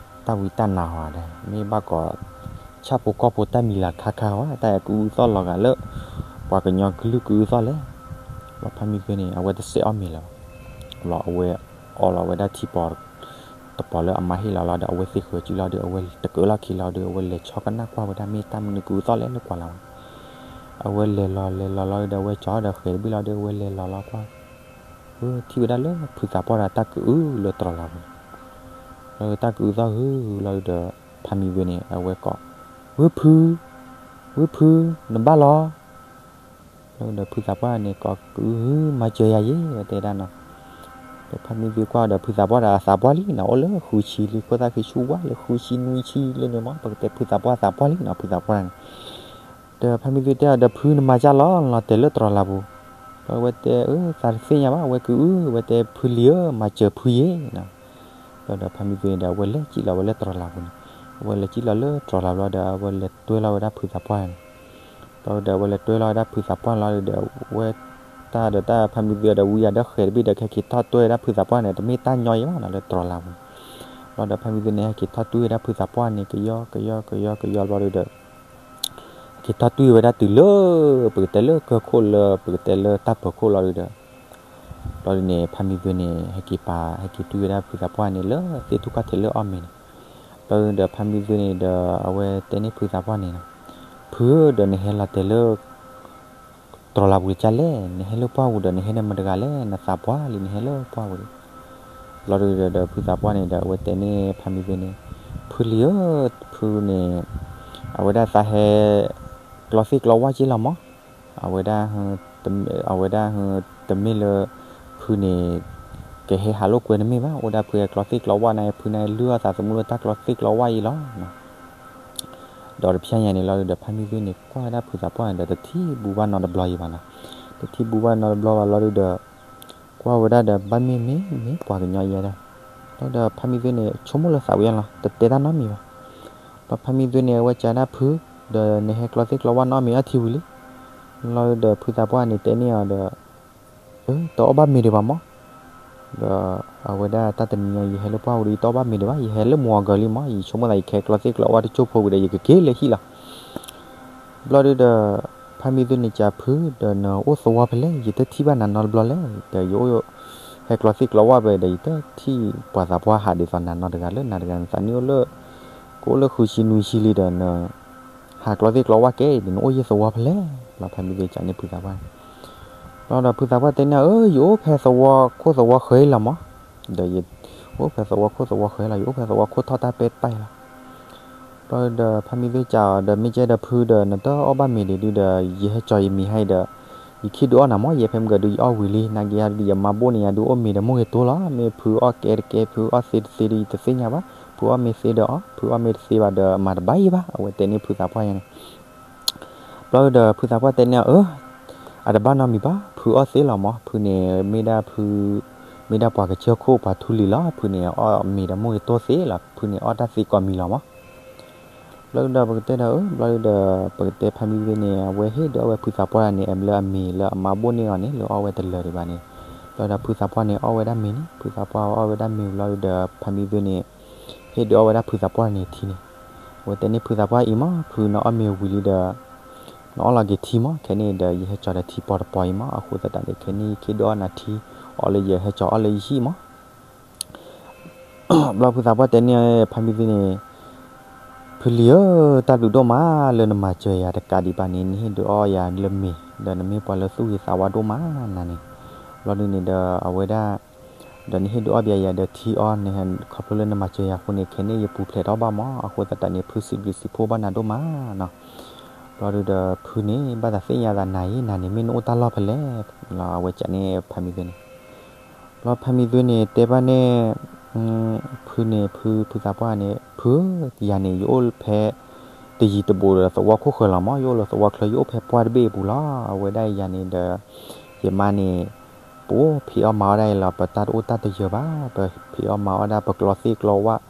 တၢ်ဝံတၢ်နါဟီဒီး မ့ၢ်ဘၣ်ကိး ဆၣ်ဖိကီၢ်ဖိတၢ်မံၤလၤခါခါဝဲ တၢ်အံၤကအုသီၣ်လီၤဂာ်လၢ ပှၤကညီကလုာ်ကအုသီၣ်လဲၣ်, ဘျီဖါမံသွ့န့ၣ် အဝဲတစဲးအီၣ်မ့ၤလၢၤဘၣ်, ဘျီအဝဲအီလီၤဝဲဒၣ်ထံပီၤ တပီၤလၢအမါဟ့ၣ်လီၤလီၤဒီး အဝဲသ့ၣ်ဃုာ်စုလီၤဒီး အဝဲတကၢလီၢ်ခံလီၤဒီး အဝဲလဲၤဆီကနၣ်ကွၢ်ဝဲဒၣ် မ့ၢ်တၢ်မနုၤကအုသီၣ်လဲၣ်လၢပှၢ်လၤဝဲ, အဝဲလဲၤလီၤလဲၤလီၤလီၤဒီး အဝဲကၠီဒီးဃဲၤတဘ့ၣ်လီၤဒီး အဝဲလဲၤလီၤလီၤကွၢ် ဝဲထံၣ်ဝဲဒၣ်လၢဖုသးပှၢ်ဒီးတၢ်ကအုလၢတြီၤလၤပူၤန့ၣ်, လီၤဒီးတၢ်ကအုသီၣ်ဟုလီၤဒီး ဖါမံသွ့န့ၣ် အဝဲကိး, ဝ့ၢ်ဖု, ဝ့ၢ်ဖု, နဘၣ်လီၤ, လီၤဒီးဖုသးပှၢ်န့ၣ် ကိးကအုဟု မၤစၢၤယၤယ့ ဝဲတဲဒၣ်နီၤ, ဒီးဖါမံသွ့ကွၢ်ဒီး ဖုသးပှၢ်ဒီးအသးပှၢ်လံနီၤ အိၣ်လၢဃုဆံလံ ခိၣ်သၣ်ခံဆူၣ်ဝါလၢဃုဆံနွံဆံလၢန့ၣ်မး ပကတဲဖုသးပှၢ်သးပှၢ်လံနီၤ ဖုသးပှၢ်န့ၣ် ဒီးဖါမံသွ့တဲအီၤဒီး ဖုနမၤကၢ်လီၤ လီၤတဲာ်လၢတြီၤလၤပူၤ, ဒီးအဝဲတဲအၢ သးတသ့ၣ်ညါဘၣ် အဝဲကအု အဝဲတဲဖုလံၤဧၢ မၤစၢၤဖုယ့နီၤ, ဘျီဒီးဖါမံသွ့န့ၣ်ဒီး အဝဲလဲၤစံၣ်လီၤဝဲလၢတြီၤလၢ်ပူၤန့ၣ်, အဝဲလဲၤစံၣ်လီၤလၢတြီၤလၢ်ဘျီဒီး အဝဲလဲၤတွဲလီၤဝဲဒၣ်ဖုသးပှၢ်န့ၣ်, ဘျီဒီးအဝဲလဲၤတွဲလီၤဝဲဒၣ်ဖုသးပှၢ်လီၤဒီး အဝဲတၢ်ဒီးတၢ်ဖါမံသွ့ဒီးဝံယၤဒီးဃဲၤတဘ့ၣ်ဒီး ကဟဲက့ၤထီၣ်တွဲဝဲဒၣ်ဖုသးပှၢ်န့ၣ် တမ့ၢ်တၢ်ညီယဲၢ်ဘၣ်နီၤ လၢတြီၤလၢ်ပူၤန့ၣ်, ဘျီဒီးဖါမံသွ့န့ၣ် ဟဲက့ၤထီၣ်တွဲဝဲဒၣ်ဖုသးပှၢ်န့ၣ် ကယီကယီကယီကယီဘျီဒီး ဟဲက့ၤထီၣ်တွဲဝဲဒၣ်တုၤလၢ ပကတဲလၢကၢၢ်ခိၣ်လၢ ပကတဲလၢတၢ်ပၢၤခိၣ်လီၤဒီး, ဘျီဒုန့ၣ် ဖါမံသွ့န့ၣ် ဟဲက့ၤပာ် ဟဲက့ၤတွဲဝဲဒၣ်ဖုသးပှၢ်န့ၣ် လၢသ့ၣ်ထူၣ်ကီၢ်ထံးလၢအီၣ်မ့ၤန့ၣ်, ဘျီဒီးဖါမံသွ့န့ၣ်ဒီး အဝဲတဲန့ၢ်ဖုသးပှၢ်န့ၣ်နီၤ, ဖုဧၢ ဒီးနဟဲလီၤတဲာ်လၢ တြီၤလၢ်ပူၤလၢကလဲၣ်, နဟဲလၢပှၢ်ပူၤဒီး နဟဲဒီးမတၤတဂၤလဲၣ်, နသးပှၢ်လံ နဟဲလၢပှၢ်ပူၤဒီး, ဘျီဒုဒီး ဖုသးပှၢ်န့ၣ်ဒီး အဝဲတဲန့ၢ်ဖါမံသွ့န့ၣ်, ဖုလံဧၢ, ဖုန့ၣ် အဝဲဒၣ်သးဟဲ ကျီသ့ၣ်ကျီဝၣ်က့လီၤမး, အဝဲဒၣ် အဝဲဒၣ် တမ့ၢ်လၢ ဖုန့ၣ် ကဟဲဟးလိာ်ကွဲတမ့ၢ်ဘၣ်, အိၣ်ဒၣ်ဖုဟဲကျီသ့ၣ်ကျီဝၣ်န့ၣ် ဖုန့ၣ်လုၢ်အီၣ်သးသမူလၢတၢ်ကျီသ့ၣ်ကျီဝၣ်အံၤလီၤ. ဒီးတဖျဲညါန့ၣ်လီၤဒီး ဖါမံသွ့န့ၣ် ကွၢ်ဝဲဒၣ်ဖုသးပှၢ်န့ၣ်ဒီး တထံၣ်ဘူးဘၣ်နီတဘျီအံၤဘၣ်နီၤ, တထံၣ်ဘူးဘၣ်နီတဘျီဘၣ်လီၤဒီး ကွၢ်ဝဲဒၣ်ဒီး ဘၣ်မ့ၢ်မ့ၢ်မ့ၢ်ပှၤကညီအံၤဒီး, ဘျီဒီးဖါမံသွ့န့ၣ် ဆိကမိၣ်လၢသးဝံၣ်အလီၤ တတဲတၢ်နီတမံၤဘၣ်. ဘျီဖါမံသွ့န့ၣ် အဝဲကးဒၣ်ဖု, ဒီးနဟဲကျီသ့ၣ်ကျီဝၣ်နီတမံၤအထံဝံၤလံ, လီၤဒီးဖုသးပှၢ်န့ၣ်တဲန့ၢ်အီၤဒီး, အၢ တအီၣ်ဘၣ်မ့ၤဒံးဘၣ်မး, ဒီးအဝဲဒၣ်တၢ်တနံၤညါ ယဟဲလၢပှၢ်ပူၤဒီး ယတအီၣ်ဘၣ်မ့ၤဒံးဘၣ်, ယဟဲလၢမုၢ်အီၤကၢၤလံမး, ယဆိကမိၣ်သး ယကဟဲကျီသ့ၣ်ကျီဝၣ်တကၠိဖိဝံၤဒီး ယကက့ၤလၢဟံၣ်လီၤ. ဘျီဒုဒီး ဖါမံသွ့န့ၣ် ကးဖု, ဒီးနအိၣ်သဝီဖဲလဲၣ်, ယတထံၣ်ဘၣ်နၤနီတဘျီလဲၣ်, ဒီးယအိၣ် ဟဲကျီသ့ၣ်ကျီဝၣ်ဖဲဒီး ယတထံၣ်ပှၤသးပှၢ်ဟးဒ်သိးနၤနီတဂၤလၢနၤတဂၤ, နသးနံၣ်အိၣ်လၢ ကအိၣ်လၢဃုဆံနွံဆံလံဒီး နဟးကျီသ့ၣ်ကျီဝၣ်ကဲဒီး နအိၣ်ယဲၢ်သဝီဖဲလဲၣ်, ဘျီဖါမံသွ့ကးန့ၢ်ဖုသးပှၢ်န့ၣ်, ဘျီဒီးဖုသးပှၢ်တဲန့ၢ်, အၢ ယအိၣ်ဖဲသဝီခိၣ်သဝီဃၢၤအံၤလီၤမး, ဒီးယအိၣ်ဖဲသဝီခိၣ်သဝီဃၢၤအံၤလီၤ, ယအိၣ်ဖဲသဝီခိၣ်ထီၣ်တၢ်ပဲတပၢ်အံၤလီၤ. ဘျီဒီးဖါမံသွ့ကးအီၤဒီး မ့ၢ်ကဲဒီးဖုဒီး နတအီၣ်ဘၣ်မ့ၤဒံးဒုဒီး ယဟဲကၠီၤယမံၤဟါအံၤဒီး ယခ့ဒုးအီၣ်နၤမး, ယဟဲဖဲမုၢ်ကၢၤဒုးယအီၣ်ဝံၤလံ, နာ်က့ယမါဘိၣ်န့ၣ်ယၤဒုးအိၣ်မ့ၤဒီးမိၢ်ဂ့ၤတိလီၤ, မ့ၢ်ဖုအီၣ်ကဲတကဲ ဖုအီၣ်သ့တသ့ဒီး ယတသ့ၣ်ညါဘၣ်, ဖုအီၣ်မ့ၢ်သ့ဒီးအီၣ်, ဖုအီၣ်မ့ၢ်တသ့ဘၣ်ဒီး မၤတဘၣ်ယံၤဘၣ်, အဝဲတဲန့ၢ်ဖုသးပှၢ်ယါန့ၣ် ဘျီဒီးဖုသးပှၢ်တဲန့ၢ်အီၤ, အၢ အတဘၣ်နီတမံၤဘၣ်, ဖုအီၣ်သ့လီၤမး, ဖုန့ၣ် မ့ၢ်ဒၣ်ဖု မ့ၢ်ဒၣ်ပှၤကစၢၢ်ခိၣ်ပှၤထူလံၤလီၤ, ဖုန့ၣ်အီၣ်မ့ၤဒီးမိၢ်ဂ့ၤတိသ့လီၤ, ဖုန့ၣ်အီၣ်တၢ်သ့ကိးမံၤလီၤမး. ဘျီဒီးပကတဲဒီး အၢ ဘျီဒီး ပကတဲဖါမံသွ့န့ၣ် အဝဲဟ့ၣ်ဒုးအီၣ်ဝဲဖုသးပှၢ်န့ၣ် အမ့ၢ်လၢအမ့ၤလၢအမါဘိၣ်န့ၢ်အီၤန့ၣ် လၢအီၣ်ဝဲတလၢာ်ဒံးဘၣ်န့ၣ်, ဘျီဒီးဖုသးပှၢ်န့ၣ် အီၣ်ဝဲဒၣ်မ့ၤန့ၣ်, ဖုသးပှၢ်အီၣ်ဝဲဒၣ်မ့ၤဘျီဒီး ဖါမံသွ့န့ၣ် ဟ့ၣ်ဒုးအီၣ်ဝဲဒၣ်ဖုသးပှၢ်န့ၣ်ထံန့ၣ်, အဝဲတဲန့ၢ်ဖုသးပှၢ်အံၤမး, ဖုနအီၣ်မ့ၤဝံၤလံဒီး နအီၣ်လီၤက့ၤထံမး, ခဲန့ၣ်ဒီး ယဟဲကၠီၤဒီးထံပီၤတပီၤအံၤမး, အဃိသတးန့ၣ် ခဲန့ၣ်ယခ့ဒုးအီၣ်နၤထံ အီၣ်လၢယဟဲကၠီၤအီၣ်လၢယဟံၣ်မး. ဘျီဖုသးပှၢ်တဲန့ၢ်ဖါမံသွ့န့ၣ်, ဖုလံၤဧၢ, တၢ်ဘျုးဒိၣ်မးလၢနမၤစၢၤယၤတကးဒံးဘၣ်န့ၣ် နဟ့ၣ်ဒုးအီၣ်ယၤလၢမ့ၤ, ဒီးနမ့ၢ်ပှၤလၢသူၣ်ဂ့ၤသးဝါဒိၣ်မးနၤန့ၣ်, ဘျီဒုန့ၣ်ဒီးအဝဲဒၣ် ဒီးနဟ့ၣ်ဒုးအီၣ်ဘၣ်ယၤဒီးထံအီၣ်န့ၣ် ခီဖျိလၢနမၤစၢၤယၤအဃိန့ၣ် ခဲန့ၣ်ယပူၤဖျဲးထီၣ်ဘၣ်မး, အဃိသတးန့ၣ် ဖုစံးဘျုးစံးဖှိၣ်ဘၣ်နၤဒိၣ်မးနီၤ. ဘျီဒုဒီးဖုန့ၣ် ဘၣ်သးသ့ၣ်ညါသးနၤအံၤ နၤန့ၣ်မ့ၢ်နအိၣ်တၢ်လီၢ်ဖဲလဲၣ်, အဝဲကးန့ၢ်ဖါမံသွ့န့ၣ် ဘျီဖါမံသွ့န့ၣ် တဲဘၣ်န့ၣ် ဖုန့ၣ် ဖု ဖုသးပှၢ်န့ၣ် ဖုဧၢ, ယၤန့ၣ် ယအိၣ်ဖဲ တယံၤတဘူးဒီးသဝီခိၣ်ဃၢၤလီၤမး, ယအိၣ်လၢသဝီချၢ ယအိၣ်ဖဲပှၢ်တဘ့ၣ်အပူၤလီၤ. အဝဲဒၣ်ယၤန့ၣ်ဒီး ယမါန့ၣ် ပအိၣ်ဖံးအီၣ်မၤအီၣ်ဒၣ်အံၤလီၤ, ပတၢ်တအိၣ်တၢ်တယၢၤဘၣ်, ပဖံးအီၣ်မၤအီၣ်ဒၣ် ပကျီသ့ၣ်ကျီဝၣ်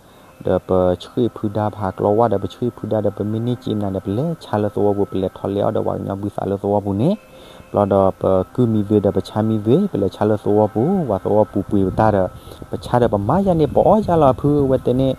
ဒီးပဆှ့ၣ်ဖုဒါ, ပဟးကျီဝၣ်ဒီးပဆှ့ၣ်ဖုဒါဒီး ပမ့ၢ်န့ၢ်စ့မနၤဒီး ပလဲၤဆါလၢသဝီပူၤ, ပလဲၤထီၣ်လဲၤအီၣ်ဒီးပှၤကညီဘုသးလၢသဝီပူၤန့ၣ်, ဘျီဒီးပကုၢ်မံသွ့ဒီး ပဆါမံသွ့, ပလဲၤဆါလၢသဝီပူၤ, ပှၤသဝီပူၤပှ့ၤပတၢ်ဒီး ပဆါဒီးပမၤယါန့ၣ် ပအီၣ်ယါလီၤဖု, အဝဲတဲန့ၣ်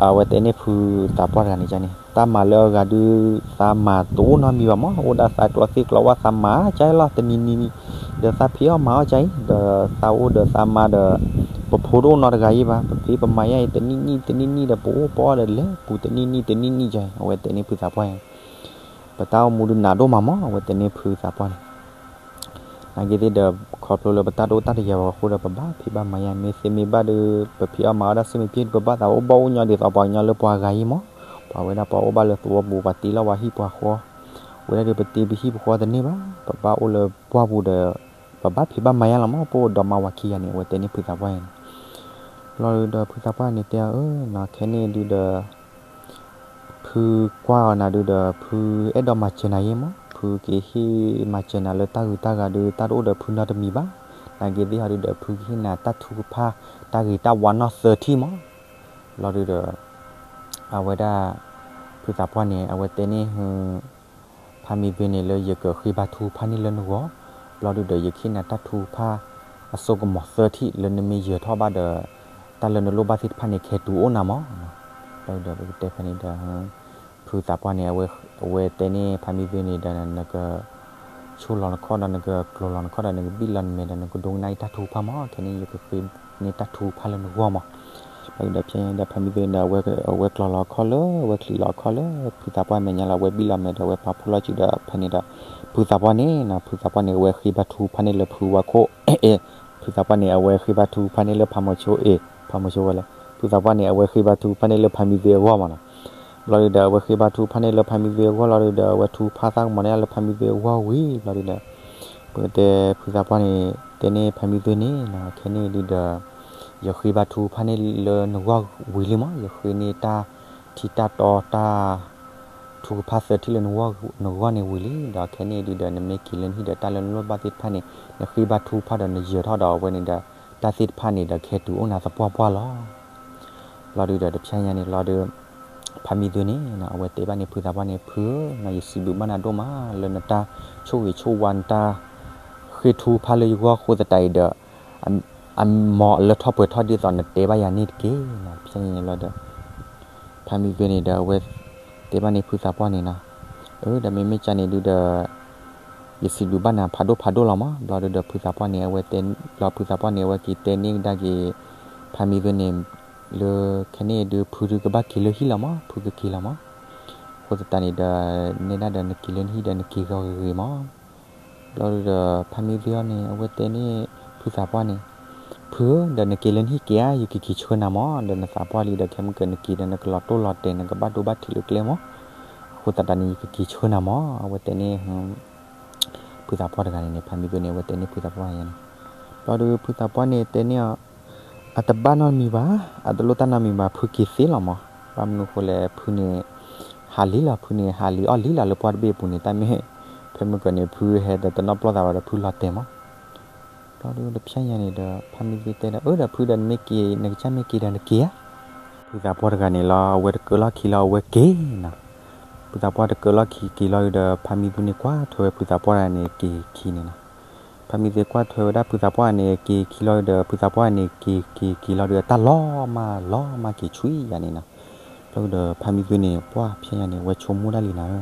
အဝဲတဲန့ၣ်ဖုသးပှၢ်တဂၤန့ၣ်န့ၣ် တၢ်မၤလၢအဂၤဒုး သးမၤတအိၣ်နီတမံၤဘၣ်မး, အိၣ်ဒၣ်သးကျီသ့ၣ်ကျီဝၣ် သးမၤကလီၤတနံၤနံၤနံၤ, ဒီးသးဖံးအီၣ်မၤအီၣ်ကအံၤ ဒီးသးအိၣ်ဒီးသးမါဒီး ပဖိတအိၣ်နီတဂၤအံၤဘၣ်, ပဖံးပမၤယါအံၤ တနံၣ်နံၣ်တနံၣ်နံၣ်ဒီး ပအိၣ်ပအီၣ်ဒီးလဲၤပူၤ တနံၣ်နံၣ်တနံၣ်နံၣ်ကအံၤ, အဝဲတဲန့ၣ်ဖုသးပှၢ်န့ၣ် ပတၢ်အိၣ်မူဒုးနးဒိၣ်မးမး, အဝဲတဲန့ၣ်ဖုသးပှၢ်န့ၣ် နာ်က့သ့ၣ်ဒီး ခီဖျိလၢပတၢ်တအိၣ်တၢ်တယၢၤဘၣ်အဃိဒီး ပဘၣ်ဖံးဘၣ်မၤယါ, မ့ၢ်သ့မ့ၢ်ဘၣ်ဒီး ပဖံးအီၣ်မၤအီၣ်ဒၣ်ဆူမဲာ်ဖံး ပဘၣ်သးအိၣ်ဘၣ်အိၣ်ညီဒ်သိးပှၤကညီလၢပှၤဂၤအံၤမး, ပှၤဝဲဒၣ်ပှၤအိၣ်ဘၣ်လၢသဝီပူၤ ပှၤတ့လီၤပှၤဟံၣ်ပှၤဃီ, ဝဲဒၣ်ဒီးပတ့ပဟံၣ်ပဃီတန့ၢ်ဘၣ်, ပဘၣ်အိၣ်လၢပှၢ်ပူၤဒီး ပဘၣ်ဖံးဘၣ်မၤယါလီၤမး, ပအိၣ်ဒီးမါဝၤခံဂၤန့ၣ် အဝဲတဲန့ၣ်ဖုသးပှၢ်န့ၣ်, ဘျီဒီးဖုသးပှၢ်န့ၣ်တဲအီၤ အၢ နီၢ် ခဲန့ၣ်ဒုးဒီး ဖုကွၢ်အီၤနၤဒုးဒီး ဖုအဲၣ်ဒိးမၤစၢၤနၤယဲမး, ဖုက့ၤဟ့ၣ်မၤစၢၤနၤလၢတၢ်ဂုၤတၢ်ဂၤဒုး တၢ်တအိၣ်ဒီးဖုနီတမံၤဘၣ်, နာ်က့သ့ၣ်ဟီဒုဒီး ဖုကဟ့ၣ်နၤတၢ်ထုကဖၣ် တၢ်ဂ့ၤတၢ်ဝါနီၢ်သၢထံၣ်မး. ဘျီဒုဒီး အဝဲဒၣ် ဖုသးပှၢ်န့ၣ် အဝဲတဲန့ၢ်ဟု ဖါမံသွ့န့ၣ် လၢယကဃ့ဘါထုကဖၣ်န့ၢ်လၢနဂီၢ်, ဘျီဒုဒီး ယကဟ့ၣ်နၤတၢ်ထုကဖၣ် အစိကမီၤသၢထံၣ် လၢနမ့ၢ်ယၢၤထီၣ်ဘၣ်ဒီး တၢ်လၢနလိၣ်ဘၣ်သ့ၣ်တဖၣ်န့ၣ် ခဲတူၢ်အိၣ်နၤမး. ဘျီဒုဒီး ပကတဲဖဲန့ၣ်ဒီး ဖုသးပှၢ်န့ၣ် အဝဲတဲန့ၢ်ဖါမံသွ့န့ၣ်ဒီး နက ဆိၣ်လီၤနခီၣ်ဒီး နကကျိၤလီၤနခီၣ်ဒီး နကဘံၣ်လီၤနမဲာ်ဒီး နကဒိကနၣ်အံၤတၢ်ထုကဖၣ်မး, ခဲန့ၣ် ယကဃ့န့ၢ်တၢ်ထုကဖၣ်လၢနဂီၢ်မး. ဘျီဒုဒီး ဖဲန့ၣ်ဒီး ဖါမံသွ့န့ၣ်ဒီး အဝဲကျိၤလီၤအခီၣ်လၢ အဝဲချံးလီၤအခီၣ်လၢ ဖုသးပှၢ်မဲာ်ညါလီၤ, အဝဲဘံၣ်လီၤမဲာ်ဒီး အဝဲပာ်ဖှိၣ်လီၤစုဒီး ဖဲန့ၣ်ဒီး ဖုသးပှၢ်န့ၣ်နီၤ, ဖုသးပှၢ်န့ၣ် အဝဲဃ့ဘါထုကဖၣ်န့ၢ်လၢဖုဝါခိၣ် ဖုသးပှၢ်န့ၣ် အဝဲဃ့ဘါထုကဖၣ်န့ၢ်လၢဖါမိၤဆိအ့ၣ်, ဖါမိၤဆိဝဲလဲၣ်, ဖုသးပှၢ်န့ၣ် အဝဲဃ့ဘါထုကဖၣ်န့ၢ်လၢဖါမံသွ့အဂီၢ်မးနီၤ. ဘျီဒုဒီး အဝဲဃ့ဘါထုကဖၣ်န့ၢ်လၢဖါမံသွ့အဂီၢ်လီၤဒုဒီး အဝဲထုကဖၣ်သၣ်ကမီၤန့ၢ်လၢဖါမံသွ့အဂီၢ်ဝံၤ ဘျီဒုဒီး ပကတဲဖုသးပှၢ်န့ၣ် တဲန့ၢ်ဖါမံသွ့န့ၣ်နီၤ, ခဲန့ၣ်ဒုဒီး ယဃ့ဘါထုကဖၣ်န့ၢ်လၢနဂီၢ်ဝံၤလံမး, ယဃ့န့ၢ်တၢ်ထံတၢ်တီတၢ် ထုကဖၣ်သၢထံၣ်လၢနဂီၢ်န့ၣ်ဝံၤလံ, ဒီးခဲန့ၣ်ဒုဒီး နမ့ၢ်က့ၤလၢနဟံၣ်ဒီး တၢ်လၢနလိၣ်ဘၣ်သ့ၣ်တဖၣ်န့ၣ် နဃ့ဘါထုကဖၣ်ဒီး နယၢၤထီၣ်ဒီးအဝဲန့ၣ်ဒီး တၢ်သ့ၣ်တဖၣ်န့ၣ်ဒီး ခဲတူၢ်အိၣ်နၤသပှၢ်ပှၢ်လီၤ. ဘျီဒုဒီး တဖျဲညါန့ၣ်လီၤဒီး ဖါမံသွ့န့ၣ် အဝဲတဲဘၣ်န့ၣ်ဖုသးပှၢ်န့ၣ် ဖုဧၢ, ယစံးဘျုးဘၣ်နၤဒိၣ်မး လၢနတၢ်ဆိၣ်ဂ့ၤဆိၣ်ဝါ နတၢ်ဃ့ထုကဖၣ်လၢယဂီၢ်အဃိသတးအံၤဒီး အမၤလၢထီၣ်ပှဲၤထီၣ်ဒ်သိးနတဲဘၣ်ယၤန့ၣ်တက့ၢ်. တဖျဲညါန့ၣ်လီၤဒီး ဖါမံသွ့န့ၣ်ဒီး အဝဲတဲဘၣ်န့ၣ်ဖုသးပှၢ်န့ၣ်နီၤ, အၢ ဒီးမ့မ့ၢ်ကန့ၣ်ဒုဒီး ယစံးဘျုးဘၣ်နၤဖးဒိၣ်ဖးဒိၣ်လီၤမး. ဘျီဒုဒီး ဖုသးပှၢ်န့ၣ် အဝဲတဲ ဘျီဖုသးပှၢ်န့ၣ် အဝဲက့ၤတဲန့ၢ်ကဒါက့ၤ ဖါမံသွ့န့ၣ် လၢခဲန့ၣ်ဒု ဖုဒုကဘၣ်က့ၤလၢဟံၣ်လီၤမး, ဖုကက့ၤလီၤမး. အဃိသတးန့ၣ်ဒီး နဲဒၣ်ဒီးနက့ၤလၢနဟံၣ်ဒီးနက့ၤဂ့ၤဂ့ၤမး. ဘျီဒုဒီး ဖါမံသွ့အံၤန့ၣ် အဝဲတဲန့ၣ် ဖုသးပှၢ်န့ၣ်, ဖုဧၢ, ဒီးနက့ၤလၢနဟံၣ်က့ၤဧါ, ယကက့ၤဆှၢနၤမး, ဒီးနသးပှၢ်လံဒီး ခဲမုၢ်ကနက့ၤဒီး နကလီၤတိၢ်လီၤတဲာ် နကဘၣ်ဒိဘၣ်ထံးလၢကျဲမး, အဃိသတးန့ၣ် ယကက့ၤဆှၢနၤမး, အဝဲတဲန့ၣ် ဖုသးပှၢ်တဂၤန့ၣ်န့ၣ် ဖါမံသွ့န့ၣ် အဝဲတဲန့ၢ်ဖုသးပှၢ်န့ၣ်, ဘျီဒုး ဖုသးပှၢ်န့ၣ်တဲန့ၢ်အီၤ, အတဘၣ်နီတမံၤဘၣ်, အတလိၣ်တၢ်နီတမံၤဘၣ်, ဖုက့ၤသ့လီၤမး, ဘၣ်မနုၤအဃိလဲၣ် ဖုန့ၣ် ဟးလံလီၤ, ဖုန့ၣ် ဟးလံအီၣ်လံလီၤ လၢပှၢ်တဘ့ၣ်အပူၤန့ၣ် တၢ်မ့ၢ် ဖဲမုၢ်ကီၢ်န့ၣ် ဖုဟဲဒီးတနီၣ်ပျီၢ်သးဘၣ်ဒီး ဖုလီၤတဲာ်မး, ဘျီဒုး တဖျဲညါန့ၣ်ဒီး ဖါမံသွ့တဲဒီး အၢ ဒီးဖုဒီးနမ့ၢ်က့ၤ နကစၢ်မ့ၢ်က့ၤဒီးနက့ၤဧါ, ဖုသးပှၢ်တဂၤန့ၣ်လီၤ အဝဲတကၢလီၢ်ခံလီၤ အဝဲက့ၤနီၤ, ဖုသးပှၢ်တကၢလီၢ်ခံက့ၤလီၤဒုးဒီး ဖါမံသွ့န့ၣ် ကွၢ်ထွဲဝဲဖုသးပှၢ်တဂၤန့ၣ် က့ၤခံန့ၣ်နီၤ, ဖါမံသွ့ကွၢ်ထွဲဝဲဒၣ်ဖုသးပှၢ်န့ၣ် က့ၤခံလီၤဒုးဒီး ဖုသးပှၢ်န့ၣ် က့ၤက့ၤက့ၤလီၤဒုး အတၢ်လီၤမၢ်လီၤမၢ်က့ၤဆူယၤန့ၣ်နီၤ, ဘျီဒုးဒီး ဖါမံသွ့န့ၣ် ပှၢ်ဖျဲညါန့ၣ် အဝဲဆိကမိၣ်ဒၣ်လံနီၤ,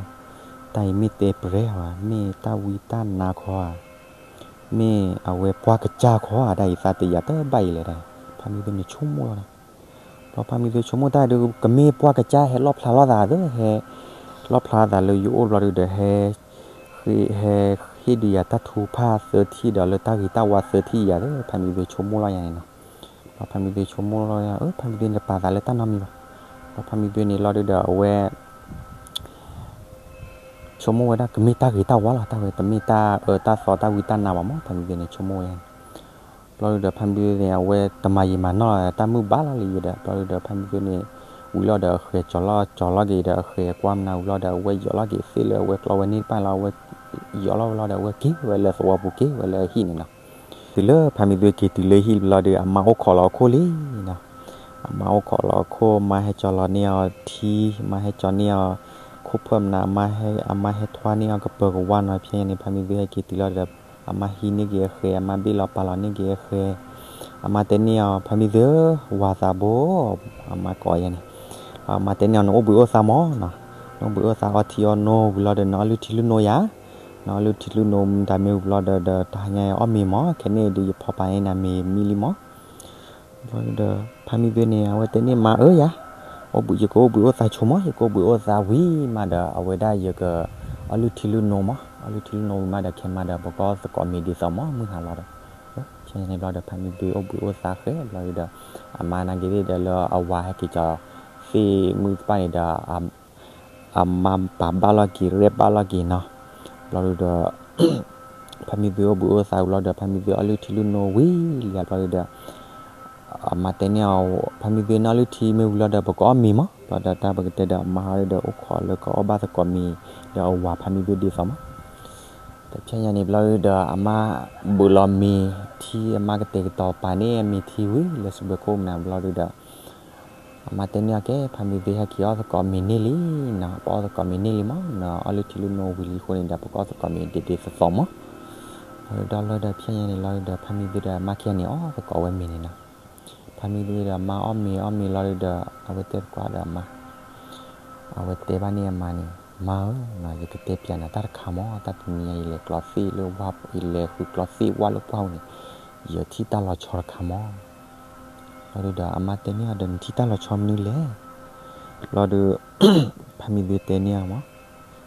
တၢ်အံၤမ့ၢ်တဲပရဲဧါ, မ့ၢ်တၢ်ဝံတၢ်နါခီဧါ မ့ၢ်အဝဲပှၢ်ကစၢ်ခီဧါ, တၢ်အံၤသးတယာ်တဘၣ်အံၤလဲၣ်, ဖါမံသွ့န့ၣ်ဆိကမိၣ်လီၤနီၤ, ဘျီဖါမံသွ့ဆိကမိၣ်တၢ်ဒုး ကမ့ၢ်ပှၢ်ကစၢ်ဟဲလီၣ်ဖျါလီၤသးသ့ ဟဲလီၣ်ဖျါသးလၢယအိၣ်ဘျီဒုးဒီး ဟဲ ဟဲဟ့ၣ်ဒုးယၤတၢ်ထုကဖၣ်သၢထံၣ်ဒီးလၢတၢ်ဂ့ၤတၢ်ဝါသၢထံၣ်ယၤသ့ ဖါမံသွ့ဆိကမိၣ်လီၤယၤန့ၣ်နီၤ, ဘျီဖါမံသွ့ဆိကမိၣ်လီၤယၤ အၢ ဖါမံသွ့န့ၣ်တပာ်သးလၢတၢ်နီတမံၤဘၣ်, ဘျီဖါမံသွ့န့ၣ်လီၤဒုးဒီး အဝဲ ဆိကမိၣ်ဝဲဒၣ်ကမ့ၢ်တၢ်ဂ့ၤတၢ်ဝါလီၤ, တၢ်ဝဲတမ့ၢ်တၢ်အၢတၢ်သီတၢ်ဝံတၢ်နါဘၣ်မး, ဖါမံသွ့န့ၣ်ဆိကမိၣ်ဝဲန့ၣ်, ဘျီဒုးဒီး ဖါမံသွ့န့ၣ် အဝဲတမၤယံာ်မၤနီၢ်လီၤ တၢ်မုၢ်ဘၣ်လီၤလံယဲဒီး ဘျီဒုးဒီး ဖါမံသွ့န့ၣ် ဝံၤလီၤဒီးအဃဲၤကၠီၤလီၤက့ၤဒီး အဃဲၤကွၢ်မနုၤဝံၤလီၤဒီး အဝဲယိးလီၤက့ၤသ့ၣ်လၢအဝဲကျီဝဲန့ၢ်တဖၣ်လီၤ, အဝဲယိးလီၤဝဲလီၤဒီး အဝဲက့ၤဝဲလၢသဝီပူၤ က့ၤဝဲလၢအဟံၣ်န့ၣ်နီၤ, တုၤလၢဖါမံသွ့က့ၤတုၤလၢဟံၣ်ဘျီဒီး အမါအိၣ်ခိးလီၤအခိၣ်လံနီၤ, အမါအိၣ်ခိးလီၤအခိၣ် မါဟဲကၠီၤလီၤန့ၢ်အီၤထံ, မါဟဲကၠီၤန့ၢ်အီၤ ခိၣ်ဖၢၣ်မနုၤ, အမါဟဲ အမါဟဲထွါန့ၢ်အီၤကပၢၤကဝါနီၤ, ဖဲန့ၣ် ဖါမံသွ့ဟဲက့ၤတုၤလီၤဒီး အမါဟံးန့ၢ်က့ၤအဃဲၤ, အမါဘ့ၣ်လီၤပာ်လီၤန့ၢ်က့ၤအဃဲၤ, အမါတဲန့ၢ်အီၤ ဖါမံသွ့ဧၢ, ဝၤသးဘိ, အမါကိးယဲန့ၣ်, အမါတဲန့ၢ်အီၤ နအိၣ်ဘှံးအိၣ်သါမးနီၤ, နအိၣ်ဘှံးအိၣ်သါအီထံအီနိဝံၤလီၤဒီး နအီလုၢ်ထံလုၢ်နိမတၤမ့ၢ်ဝံၤလီၤဒီး ဒီးတဟါညါအီၣ်မ့ၤမး, ခဲန့ၣ်ဒုးယဖီပာ်န့ၢ်နၤမ့ၤမံလံမး ဘျီဒုးဒီး ဖါမံသွ့န့ၣ် အဝဲတဲန့ၢ် မါဧၢယၤ, အိၣ်ဘှံး ယကအိၣ်ဘှံးအိၣ်သါဆိမး, ယကအိၣ်ဘှံးအိၣ်သါဝံၤမးဒီး အဝဲဒၣ်ယက အီလုၢ်ထံလုၢ်နိမး, အီလုၢ်ထံလုၢ်နိဝံၤမးဒီး ခဲမးဒီး ပကအီၣ်သကိးမ့ၤဒ်သိးမး မုၢ်ဟါလီၤဒီး, ဖဲန့ၣ်ဘျီဒီး ဖါမံသွ့အိၣ်ဘှံးအိၣ်သါဃဲ ဘျီဒုးဒီး အမါနာ်က့ၤသ့ၣ်ဒီးလၢအဝၤဟဲက့ၤကၠီၤသ့ၣ်မုၢ်တဖၣ်န့ၣ်ဒီး အမါပာ်ဘၣ်လီၤက့ၤ ရဲၣ်ဘၣ်လီၤက့ၤနီၤ, ဘျီဒုးဒီး ဖါမံသွ့အိၣ်ဘှံးအိၣ်သါဝံၤလီၤဒီး ဖါမံသွ့အီလုၢ်ထံလုၢ်နိဝံၤလံဧါ ဘျီဒုးဒီး အမါတဲန့ၢ်အီၤ ဖါမံသွ့နအီလုၢ်ထံမ့ၢ်ဝံၤလီၤဒီး ပကအီၣ်မ့ၤမး, ဘျီဒီးတၢ်ပကတဲဒီး အမါဟီဒုးဒီး အိၣ်ခိးလၢကအီၣ်ဘၣ်သကိးမ့ၤ ဒီးအဝၤဖါမံသွ့ဒ်သိးမး, တ ဖဲညါန့ၣ်ဘျီဒုဒီး အမါဘုးလီၤမ့ၤထံ အမါကတဲာ်ကတီၤပာ်န့ၢ်အမ့ၤထံဝံၤလၢစုဘဲခိၣ်မနၤဘျီဒုဒီး အမါတဲန့ၢ်အီၤကဲ ဖါမံသွ့ ဟဲက့ၤအီၣ်သကိးမ့ၤန့ၢ်လံနီၤ, ပအီၣ်သကိးမ့ၤန့ၢ်လံမးနီၤ, အီၣ်လၢထံလၢနိဝံၤလံအဃိန့ၣ်ဒီး ပကအီၣ်သကိးမ့ၤဒ်ဒ်သိးသိးမး. ဒီးလီၤဒီးဖဲညါန့ၣ်လီၤဒီး ဖါမံသွ့ဒီးအမါခံဂၤန့ၣ် အီၣ်သကိးဝဲမ့ၤန့ၣ်နီၤ. ဖါမံသွ့ဒီးအမါအီၣ်မ့ၤအီၣ်မ့ၤလီၤဒုဒီး အဝဲတဲသကိးဒီးအမါ အဝဲတဲဘၣ်န့ၢ်အမါန့ၣ်, မါဧၢ, ယကတဲပျးနၤတၢ်တခါမး, တၢ်တနံၤညါ ယလဲၤကျီသ့ၣ်လၢဝၣ်, ယလဲၤဃုကျီသ့ၣ်ဝၣ်လၢပှၢ်ပူၤန့ၣ် ယထံၣ်တၢ်လီၤဆီတခါမး. လီၤဒုဒီး အမါတဲန့ၢ်အီၤဒီး နထံၣ်တၢ်လီၤဆီမနုၤလဲၣ်. လီၤဒု ဖါမံသွ့တဲန့ၢ်အီၤမး,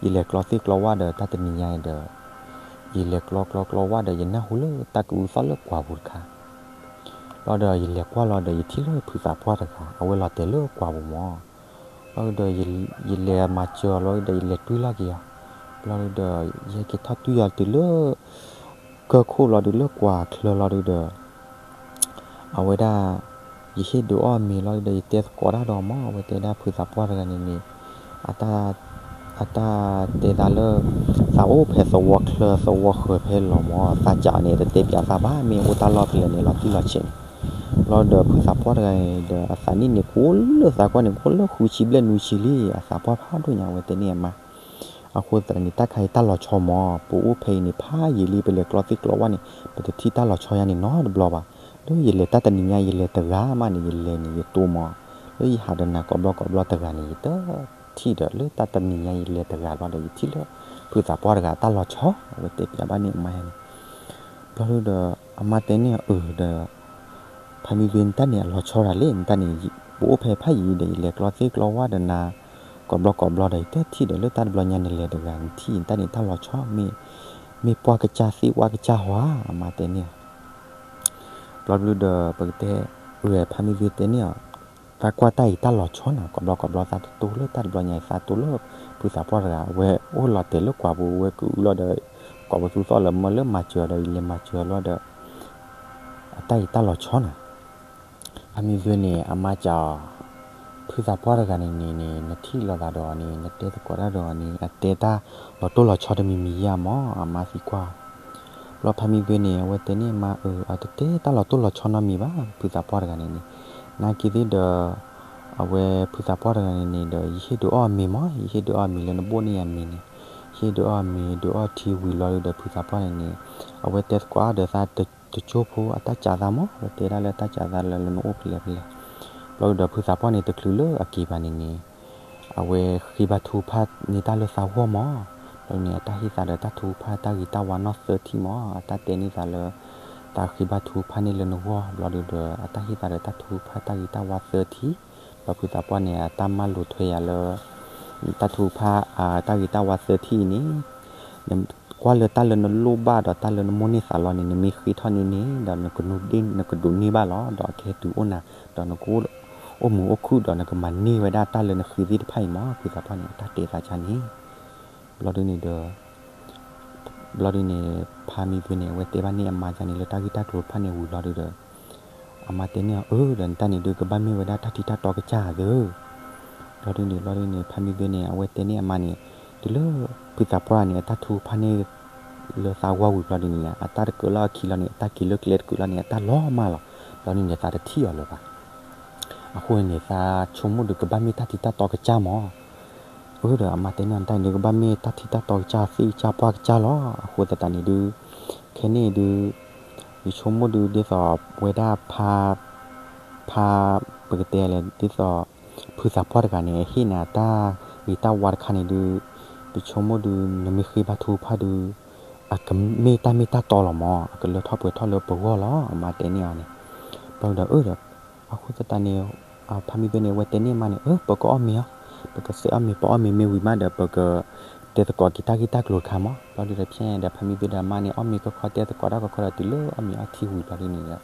ယလဲၤကျီသ့ၣ်ကျီဝၣ်ဒီး တၢ်တနံၤညါအံၤဒီး ယလဲၤကျီကျီကျီဝၣ်ဒီး ယနၢ်ဟူလၢတၢ်ကအုသီၣ်လၢကွၢ်ပူၤတခါ. လီၤဒီးယလဲၤကွၢ်လီၤဒီး ယထံၣ်လၢဖုသးပှၢ်တဂၤ အဝဲလီၤတဲာ်လၢကွၢ်ပူၤမး. လီၤဒုဒီး ယလဲၤမၤစၢၤအီၤလီၤဒီး ယလဲၤတွံၢ်လီၤက့ၤအီၤ. လီၤဒုဒီး ယဟဲက့ၤထီၣ်တွံၢ်အီၤတုၤလၢ ကၢၢ်ခိၣ်လီၤဒု လၢကွၢ်ချၢလီၤဒုဒီး အဝဲဒၣ် ယဟ့ၣ်ဒုးအီၣ်မ့ၤလီၤဒုဒီး ယတဲသကိးတၢ်ဒီးမး, အဝဲတဲဒၣ်ဖုသးပှၢ်တဂၤန့ၣ်န့ၣ် အတၢ်တဲသးလၢ သးအိၣ်ဖဲသဝီချၢသဝီဃၢၤဖဲလီၤမး, သးစးအီၤန့ၣ် တတဲပျးသးဘၣ်, မ့ၢ်အိၣ်တၢ်လီၢ်ဖဲလဲၣ်န့ၣ် လီၤတံၢ်လီၤဆဲးန့ၣ်. လီၤဒီးဖုသးပှၢ်တဂၤန့ၣ်ဒီး အသးနံၣ်န့ၣ် ကအိၣ်လၢသးကွၢ်န့ၣ် ကအိၣ်လၢဃုဆံဘျဲၣ်နွံဆံလံ, အသးပှၢ်ဖးဒိၣ်ညါ အဝဲတဲန့ၢ်အမါ အဃိသတးန့ၣ် တၢ်ခါအံၤတၢ်လီၤဆီမး, ပအိၣ်ဖဲအံၤန့ၣ် ဖးယံာ်လံ, ပလဲၤကျီသ့ၣ်ကျီဝၣ်န့ၣ် ပတထံၣ်တၢ်လီၤဆီယါန့ၣ်နီတဘျီဘၣ်. လၢယလဲၤတၢ်တနံၤညါ ယလဲၤတဂၤမးန့ၣ် ယလဲၤန့ၣ် ယတိၢ်မး, လၢယဟးဒီးနၤကိးဘျီကိးဘျီတဂၤန့ၣ် ယတထံၣ်ဒီး လၢတၢ်တနံၤညါ ယလဲၤတဂၤဘျီဒီး ယထံၣ်လၢ ဖုသးပှၢ်တဂၤတၢ်လီၤဆီ, အဝဲတဲပျးဘၣ်န့ၢ်အမါယါန့ၣ်. ဘျီဒုဒီး အမါတဲန့ၢ်အီၤအၢဒီး ဖါမံသွ့ နတၢ်န့ၣ်အလီၤဆီဒၣ်လဲၣ်, နတၢ်န့ၣ် ပအိၣ်ဖဲဖးယံာ်ဒီး ယလဲၤကျီသ့ၣ်ကျီဝၣ်ဒီးနၤ ကိးဘျီကိးဘျီဒီး ယတထံၣ်ဒီး လၢတၢ်တဘျီညါနလဲၤတဂၤ နထံၣ် နတၢ်န့ၣ်တၢ်လီၤဆီ မ့ၢ် မ့ၢ်ပှၢ်ကစၢ်သ့ၣ်ဝၣ်ကစၢ်ဟီဧါ, အမါတဲန့ၢ်အီၤ. ဘျီဒုဒီး ပကတဲ အၢ ဖါမံသွ့တဲန့ၢ်အီၤ, သးကွၢ်တၢ်အံၤတၢ်လီၤဆီနၤ, ကိးဘျီကိးဘျီ သးတတိၢ်လၢတၢ်တဘျီညါအံၤ သးတိၢ်လၢ ဖုသးပှၢ်တဂၤ အဝဲအိၣ်လီၤတဲာ်လၢကွၢ်ပူၤ အဝဲကအုလီၤဒီး ကိးပသူသီၣ်လၢမၢလၢမၤစၢၤဒီး ယလဲၤမၤစၢၤလီၤဒီး အတၢ်အံၤတၢ်လီၤဆီနၤ. ဖါမံသွ့န့ၣ် အမါစံးအီၤ, ဖုသးပှၢ်တဂၤန့ၣ်န့ၣ် နထံၣ်လိာ်သးဒီးအီၤန့ၣ် နတဲသကိးတၢ်ဒီးအီၤန့ၣ် အတဲတၢ်လီၤတိၢ်လီၤဆီတမံၤမံၤဧါမး, အမါသံကွၢ်. ဘျီဖါမံသွ့န့ၣ် အဝဲတဲန့ၢ်အမါအၢ အတတဲတၢ်လီၤတိၢ်လီၤဆီနီတမံၤဘၣ် ဖုသးပှၢ်တဂၤန့ၣ်န့ၣ်, နာ်က့သ့ၣ်ဒီး အဝဲဖုသးပှၢ်တဂၤန့ၣ်န့ၣ်ဒီး ယဟ့ၣ်ဒုးအီၣ်အမ့ၤမး, ယဟ့ၣ်ဒုးအီၣ်အမ့ၤလၢနဘိၣ်န့ၢ်ယၤမ့ၤန့ၣ်, ယဟ့ၣ်ဒုးအီၣ်အမ့ၤ ဒုးအီၣ်ထံဝံၤလီၤဒုဒီး ဖုသးပှၢ်န့ၣ်န့ၣ် အဝဲတဲသကိးဒီးသးတကၠိဖိ အတၢ်စးသးမး, အဝဲတဲဒၣ်လၢတၢ်စးသးလၢနအိၣ်ဖဲလဲၣ်ဖဲလဲၣ်. ဘျီဒုဒီး ဖုသးပှၢ်န့ၣ် တချုးလၢအက့ၤဘၣ်န့ၣ်န့ၣ် အဝဲဃ့ဘါထုကဖၣ်န့ၢ်တၢ်လၢသးဂီၢ်မး, ဘျီဒုန့ၣ် အတၢ်ဟ့ၣ်သးဒီးတၢ်ထုကဖၣ်တၢ်ဂ့ၤတၢ်ဝါနီၢ်သၢထံၣ်မး, အတၢ်တဲန့ၢ်သးလၢ သးဃ့ဘါထုကဖၣ်န့ၢ်လၢနဂီၢ် ဘျီဒုဒီး အတၢ်ဟ့ၣ်သးဒီးတၢ်ထုကဖၣ်တၢ်ဂ့ၤတၢ်ဝါသၢထံၣ်, ဘျီဖုသးပှၢ်န့ၣ် အတၢ်မၢလိာ်ထွဲယၤလၢ တၢ်ထုကဖၣ် တၢ်ဂ့ၤတၢ်ဝါသၢထံၣ်အံၤန့ၣ် ကွၢ်လၢတၢ်လၢနလိၣ်ဘၣ်ဒီးတၢ်လၢနမိၣ်န့ၢ်သးလီၤန့ၣ် နမ့ၢ်ဃ့ထီၣ်န့ၢ်န့ၣ် ဒီး နကဒိးန့ၢ်ဘၣ်လီၤ, ဒီးအကဟဲတုၤအိၣ်နၤ ဒီးနကအိၣ်မုာ်အိၣ်ခုၣ်ဒီးနကမၤန့ၢ်ဝဲဒၣ်တၢ်လၢနဃ့သ့ၣ်တဖၣ်အံၤမး, ဖုသးပှၢ်န့ၣ် အတၢ်တဲသးကါန့ၣ်. ဘျီဒုန့ၣ်ဒီး ဘျီဒုန့ၣ် ဖါမံသွ့န့ၣ် အဝဲတဲဘၣ်န့ၢ်အမါကါန့ၣ်လၢတၢ်ဂ့ၢ်တၢ်ကျိၤတဖၣ်န့ၣ်ဝံၤလီၤဒုဒီး အမါတဲန့ၢ်အီၤအၢ ဒီးနတၢ်န့ၣ်ဒုးကဘၣ်မ့ၢ်ဝဲဒၣ်တၢ်ထံတၢ်တီကစၢ်ဧါသၢ. ဘျီဒုန့ၣ် ဘျီဒုန့ၣ် ဖါမံသွ့န့ၣ် အဝဲတဲန့ၢ်အမါန့ၣ် တုၤလၢ ဖုသးပှၢ်န့ၣ် အတၢ်ထုကဖၣ်န့ၢ် လၢသးဂီၢ်ဝံၤဘျီဒုန့ၣ် အတၢ်တကၢးလၢအခံလီၤန့ၣ် အတၢ်က့ၤလၢကျဲတကၢးလီၤန့ၣ် အတၢ်လီၤမၢ်လီၤ. ဘျီဒုန့ၣ် သးတထံၣ်အီၤလၢၤဘၣ်. အဃိန့ၣ် သးဆိကမိၣ်ဒုးကဘၣ်မ့ၢ်တၢ်ထံတၢ်တီကစၢ်မး. အၢ ဒီးအမါတဲန့ၢ်အီၤ နတၢ်န့ၣ်ဒုးကဘၣ်မ့ၢ်တၢ်ထံတၢ်တီကစၢ်သ့ၣ်ကစၢ်ပှၢ်ကစၢ်လီၤ. အဃိသတးန့ၣ်ဒုး ခဲန့ၣ်ဒုး ယဆိကမိၣ်ဒုး ဒ်သိးဝဲဒၣ်ဖါ ဖါ ပကတဲလဲၣ် ဒ်သိး ဖုသးပှၢ်တဂၤန့ၣ် အဟ့ၣ်နၤတၢ်ဂ့ၤတၢ်ဝါတခါန့ၣ်ဒုး ပဆိကမိၣ်ဒုး နမ့ၢ်ဃ့ဘါထုကဖၣ်ဒုး အကမ့ၢ်တၢ်မ့ၢ်တၢ်တီလီၤမး အကလၢထီၣ်ပှဲၤထီၣ်လၢပဂီၢ်လီၤ အမါတဲန့ၢ်အီၤန့ၣ်. ဘျီဒုဒီး အၢ ဒီး အဃိသတးန့ၣ် ဖါမံသွ့န့ၣ် အဝဲတဲန့ၢ်အမါန့ၣ် အၢ ပကအီၣ်မ့ၤအီၤ ပကစဲးအီၣ်မ့ၤ ပအီၣ်မ့ၤမ့ၢ်ဝံၤမးဒီး ပကတဲသကိးက့ၤတၢ်ဂ့ၢ်တၢ်ကျိၤတခါမး. ဘျီဒုဒီးဖဲညါဒီး ဖါမံသွ့ဒီးအမါန့ၣ် အီၣ်မ့ၤကီၢ်ခီတဲသကိးတၢ်ကီၢ်ခီဒီးတုၤလၢအီၣ်မ့ၤအီထံဝံၤဘျီဒုန့ၣ်ဒီး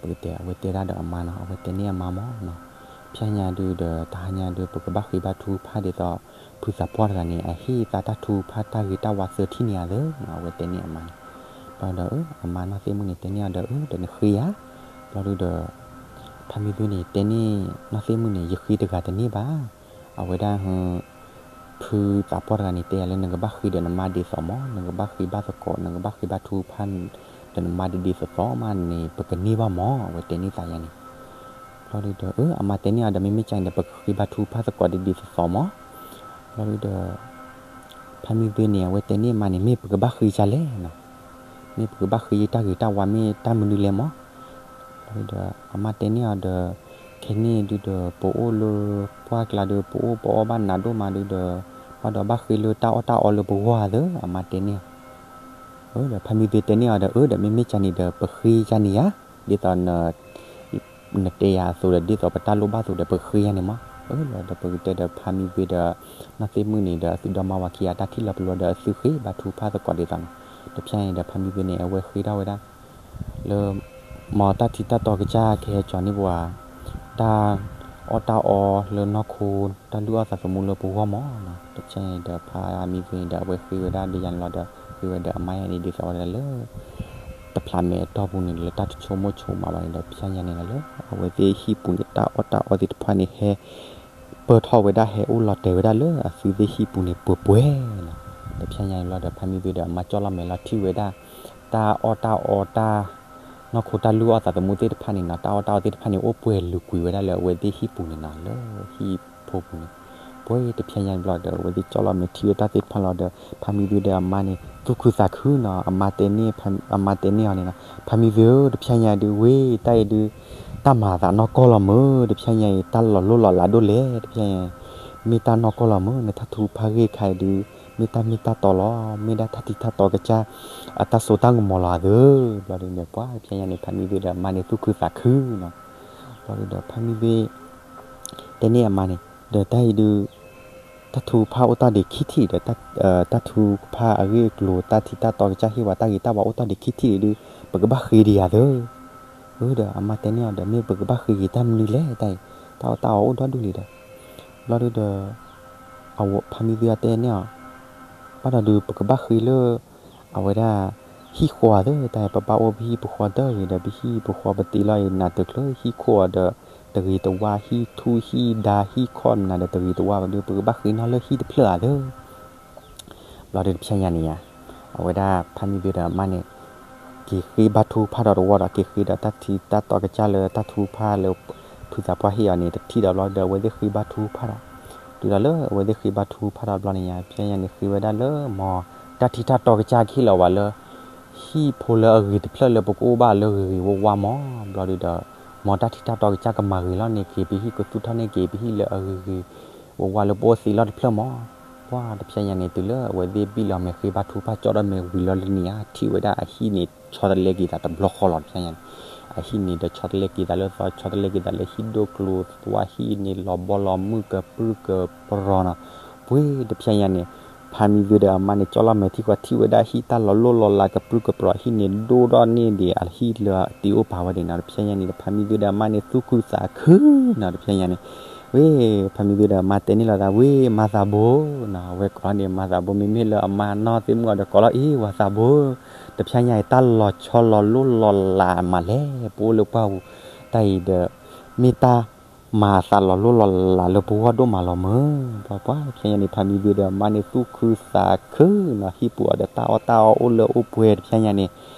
ပကတဲ အဝဲတဲဒၣ်ဒီးအမါနီၤ အဝဲတဲန့ၢ်အမါမးနီၤ ဖဲညါဒုဒီး တဟါညါဒု ပကဘၣ်ဃ့ဘါထုကဖၣ်ဒ်သိး ဖုသးပှၢ်တဂၤန့ၣ် အဟ့ၣ်သးတၢ်ထုကဖၣ်တၢ်ဂ့ၤတၢ်ဝါသၢထံၣ်န့ၣ်ဧါသၢ အဝဲတဲန့ၢ်အမါန့ၣ်. ဘျီဒီး အမါနီၢ်သ့ၣ်မုၣ်န့ၣ် တဲန့ၢ်အီၤဒီး အၢ ဒီးနဃ့ဧါ. ဘျီဒုဒီး ဖါမံသွ့န့ၣ် တဲန့ၢ်နီၢ်သ့ၣ်မုၣ်န့ၣ် ယဃ့တဂၤတန့ၢ်ဘၣ်. အဝဲဒၣ် ဖုသးပှၢ်တဂၤန့ၣ် တဲယၤလၢနကဘၣ်ဃ့ဒီးနမါဒ်သိးမး, နကဘၣ်ဃ့ဘၣ်သကိး, နကဘၣ်ဃ့ဘါထုကဖၣ် ဒီးနမါဒ်သိးသိးမးန့ၣ် ပကန့ၢ်ဘၣ်မး, အဝဲတဲန့ၢ်သးယၤန့ၣ်. ဘျီဒုဒီး အမါတဲန့ၢ်အီၤဒီး မ့မ့ၢ်ကန့ၣ်ဒီး ပကဃ့ဘါထုကဖၣ်သကိးဒ်သိးသိးမး. ဘျီဒုဒီး ဖါမံသွ့န့ၣ် အဝဲတဲန့ၢ်အမါန့ၣ် မ့ၢ်ပကဘၣ်ဃ့ကလဲၣ်နီၤ, မ့ၢ်ပကဘၣ်ဃ့တၢ်ဂ့ၤတၢ်ဝါ မ့ၢ်တၢ်မနုၤလဲၣ်မး. ဘျီဒုဒီး အမါတဲန့ၢ်အီၤဒီး ခဲန့ၣ်ဒုဒီး ပအိၣ်လၢပှၢ်ကျါဒီး ပအိၣ်ပအီၣ်ဘၣ်နးဒိၣ်မးဒုဒီး ဘၣ်ဒီးဘၣ်ဃ့လၢတၢ်အီၣ်တၢ်အီလၢပဂီၢ်ဧါသၢ, အမါတဲန့ၢ်အီၤ. အၢ ဒီးဖါမံသွ့တဲန့ၢ်အီၤဒီး အၢ ဒီးမ့မ့ၢ်ကန့ၣ်ဒီး ပဃ့ကန့ၣ်ဧါ, ဒ်သိး နတဲယၤအသိးဒီး ဒ်သိးပတၢ်လိၣ်ဘၣ်အသိးဒီး ပဃ့ယၤန့ၣ်မး. အၢ ဒီးပကတဲဒီး ဖါမံသွ့ဒီး နီၢ်သ့ၣ်မုၣ်န့ၣ်ဒီး အသုဒီမါဝၤခံဂၤတၢ်ထံၣ်လီၤပလိာ်ဒီး အသုဃ့ဘါထုကဖၣ်သကိးဒ်သိးနီၤ. တဖျဲညါန့ၣ်ဒီး ဖါမံသွ့န့ၣ် အဝဲဃ့ထီၣ်ဝဲဒၣ် လၢ မ်တၢ်ထံတၢ်တီကစၢ်ကဟဲကၠီၤန့ၢ်ပှၤ တၢ်အီၣ်တၢ်အီလၢနီၢ်ခိ တၢ်လုၢ်အီၣ်သးသမူလၢပဂီၢ်မးနီၤ. တဖျဲညါန့ၣ်ဒီး ဖါမံသွ့န့ၣ်ဒီး အဝဲဃ့ဝဲဒၣ်ဒ်ယၤန့ၣ်လီၤဒီး ဃ့ဝဲဒီးအမါယၤန့ၣ် ဒ်သိးဝဲဒၣ်လၢ တဖျးမဲာ်အတီၢ်ပူၤန့ၣ် လၢတၢ်တဆိကမိၣ်ဆိကမးဘၣ်န့ၣ်ဒီး တဖျဲညါန့ၣ်လီၤ လၢအဝဲသ့ၣ်ဟံၣ်ပူၤန့ၣ် တၢ်အီၣ်တၢ်အီသ့ၣ်တဖၣ်န့ၣ် ဟဲ ပၢၢ်ထီၣ်ဝဲဒၣ် ဟဲအိၣ်လီၤတဲာ်ဝဲဒၣ်လၢအသုသ့ၣ်ဟံၣ်ပူၤန့ၣ် ပှဲၤပှဲၤနီၤ. တဖျဲညါန့ၣ်လီၤဒီး ဖါမံသွ့ဒီးအမါကၠီၣ်လီၤမဲာ်လီၤထံၣ်ဝဲဒၣ် တၢ်အီၣ်တၢ်အီတၢ် နီၢ်ခိတၢ်လုၢ်အီၣ်သးသမူသ့ၣ်တဖၣ်န့ၣ်နီၤ, တၢ်အီၣ်တၢ်အီသ့ၣ်တဖၣ်န့ၣ် အိၣ်ပှဲၤလုာ်ကွံာ်ဝဲဒၣ်လၢအဝဲသ့ၣ်ဟံၣ်ပူၤန့ၣ်နီၤ, လၢဟံၣ်ဖိပူၤန့ၣ် ပှဲၤတဖျဲညါန့ၣ်ဘျီဒီး အဝဲသ့ၣ်ကၠီၣ်လီၤမဲာ်ထံၣ်ဝဲတၢ်သ့ၣ်တဖၣ်လီၤဒီး ဖါမံသွ့ဒီးအမါန့ၣ် သူၣ်ခုသးခုနီၤ. အမါတဲန့ၢ် အမါတဲန့ၢ်အီၤန့ၣ်နီၤ, ဖါမံသွ့ဧၢ တဖျဲညါဒုး ဝ့ၢ်တၢ်အံၤဒုး တၢ်မၤအသးနီၢ်ကီၢ်လီၤမုၢ်, တဖျဲညါအံၤ တၢ်လီၤလိၢ်လီၤလးဒိၣ်လဲၣ်, တဖျဲညါ မ့ၢ်တၢ်နီၢ်ကီၢ်လီၤမုၢ်, နတၢ်ထုကဖၣ်ဂ့ၢ်ခါအံၤဒုး မ့ၢ်တၢ်မ့ၢ်တၢ်တီလီၤ, မ့ၢ်ဒၣ်တၢ်ထံတၢ်တီကစၢ် အတၢ်စိတၢ်ကမီၤလီၤဧါသၢ. ဘျီဒုးန့ၣ် ပှၤတဖျဲညါန့ၣ် ဖါမံသွ့ဒီးအမါန့ၣ် သူၣ်ခုသးခုနီၤ. ဘျီဒုးဒီး ဖါမံသွ့ တဲန့ၢ်အမါန့ၣ် ဒီးတၢ်အံၤဒုး တၢ်ထုကဖၣ်အိၣ်တ့ၢ်ဒံးခံထံၣ်ဒီး တၢ်ထုကဖၣ်အဂ့ၢ်အကျိၤ တၢ်ထံတၢ်တီကစၢ်ဟ့ၣ်ဝဲတၢ်ဂ့ၤတၢ်ဝါအိၣ်တ့ၢ်ဒံးခံထံၣ်အံၤဒုး ပကဘၣ်ဃ့ဒံးဧါသၢ. အၢ ဒီးအမါတဲန့ၢ်အီၤဒီး မ့ၢ်ပကဘၣ်ဃ့ဂ့ၤတၢ်မနုၤလဲၣ်တၢ်အံၤ, တၢ်အီၣ်တၢ်အီအိၣ်ဒီဒူၣ်လံဒီး ဘျီဒုးဒီး အဝဲဖါမံသွ့တဲန့ၢ်အီၤ ဘၣ်ဒီးဒုး ပကဘၣ်ဃ့လၢ အဝဲဒၣ် ဟံၣ်ဃီဧါသၢ, တၢ်အံၤပဘၣ်အိၣ်ပဟံၣ်ပဃီတဂ့ၤဒီး ပဟံၣ်ပဃီပတ့လီၤအံၤ နးတချုးဟံၣ်ခိၣ်အီၤဒီး တဂ့ၤတဝါ ဟံၣ်ထူၣ်ဟံၣ်ဒါဟံၣ်ခီၣ်မနုၤဒီး တဂ့ၤတဝါဘၣ်ဒုး ပကဘၣ်ဃ့နီၢ်လၢဟံၣ်တဖျၢၣ်ဧါသၢ. ဘျီဒုးတဖျဲညါန့ၣ်ယါ အဝဲဒၣ်ဖါမံသွ့ဒီးအမါန့ၣ် က့ၤဃ့ဘါထုကဖၣ်ဒီးတဝီဒီး က့ၤဃ့ဒီးတၢ်ထံတၢ်တီကစၢ်လၢ တၢ်ထုကဖၣ်လၢ ဖုသးပှၢ်ဟ့ၣ်အီၤန့ၣ် တထံၣ်ဒီးဘျီဒီး အဝဲသ့ၣ်ဃ့ဘါထုကဖၣ်ဒီး တုၤဒီးလၢအဝဲသ့ၣ်ဃ့ဘါထုကဖၣ်ဒီးဘျီန့ၣ်ယါ တဖျဲညါန့ၣ် ဃ့ဝဲဒၣ်လၢ မ်တၢ်ထံတၢ်တီကစၢ်ကဟ့ၣ်လီၤဝဲလၢ ဟံၣ်ဖိလၢအဂ့ၤတဖျၢၣ်လၢပကအိၣ်ဘၣ်လၢဂ့ၤဂ့ၤဝါဝါမး, ဘျီဒုးဒီး မ်တၢ်ထံတၢ်တီကစၢ်ကမၤဂ့ၤလီၤန့ၣ်က့ၤ ပဟံၣ်ကသူၣ်ထီၣ်န့ၢ်က့ၤ ပဟံၣ်လၢအဂ့ၤဂ့ၤဝါဝါလၢပအိၣ်သ့လီၤတဖျၢၣ်မး. ပှၤတဖျဲညါန့ၣ် တုၤလၢအဝဲသ့ၣ်ဘံၣ်လီၤမဲာ်ဃ့ဘါထုကဖၣ်ကၠီဒီးမဲာ်ဝံၤလီၤလၢန့ၣ်ဧါ ထံၣ်ဝဲဒၣ်အဟံၣ်န့ၣ် ဆီတလဲက့ၤသးတဘျီဃီလီၤ တဖျဲညါန့ၣ် အဟံၣ်န့ၣ်ဒီးဆီတလဲက့ၤသးလၢသီ ဆီတလဲက့ၤသးလၢဟံၣ်ဒိၣ်ကျိၤ သဝါဟံၣ်န့ၣ် လီၤဘီလီၤမုၢ်ကပြုၢ်ကပြီၤနီၤ. ပှၤတဖျဲညါန့ၣ် ဖါမံသွ့ဒီးအမါန့ၣ် ကၠီလီၤမဲာ်ထံဃီ ထံၣ်ဝဲဒၣ်ဟံၣ်တၢ်လီၤလိၢ်လီၤလးကပြုၢ်ကပြီၤ ဟံၣ်န့ၣ်ဒိၣ်ထီၣ်န့ၢ်ဒံးအဟံၣ်လၢတ့အိၣ်ပာ်ဝဲဒၣ်နီၤ. တဖျဲညါန့ၣ် ဖါမံသွ့ဒီးအမါန့ၣ် သူၣ်ခုသးခုနီၤ တဖျဲညါန့ၣ် ဝ့ၢ် ဖါမံသွ့ဒီးအမါတဲန့ၢ်လီၤသး ဝ့ၢ်မါသးဘိနီၤ. အဝဲကိးလီၤန့ၣ် မါသးဘိ မ့မ့ၢ်လၢအမါနီၢ်သ့ၣ်မုၣ်အီၤဒီးကိးလီၤ အ့ ဝၤသးဘိ တဖျဲညါအံၤ တၢ်လီၤဆီလီၤလိၢ်လီၤလးမးလဲၣ် ပအိၣ်လၢပှၢ်ပူၤ တၢ်အံၤဒီး မ့ၢ်တၢ်မၤအသးလီၤလိၢ်လီၤလးလၢပဂီၢ်ဒိၣ်မးလီၤမုၢ်. ပှၤတဖျဲညါန့ၣ် ဖါမံသွ့ဒီးအမါန့ၣ် သူၣ်ခုသးခုနီၤ ဟံၣ်ပူၤအီၤဒီးတၢ်အီၣ်တၢ်အီအိၣ်လၢအိၣ်ပှဲၤတဖျဲညါန့ၣ်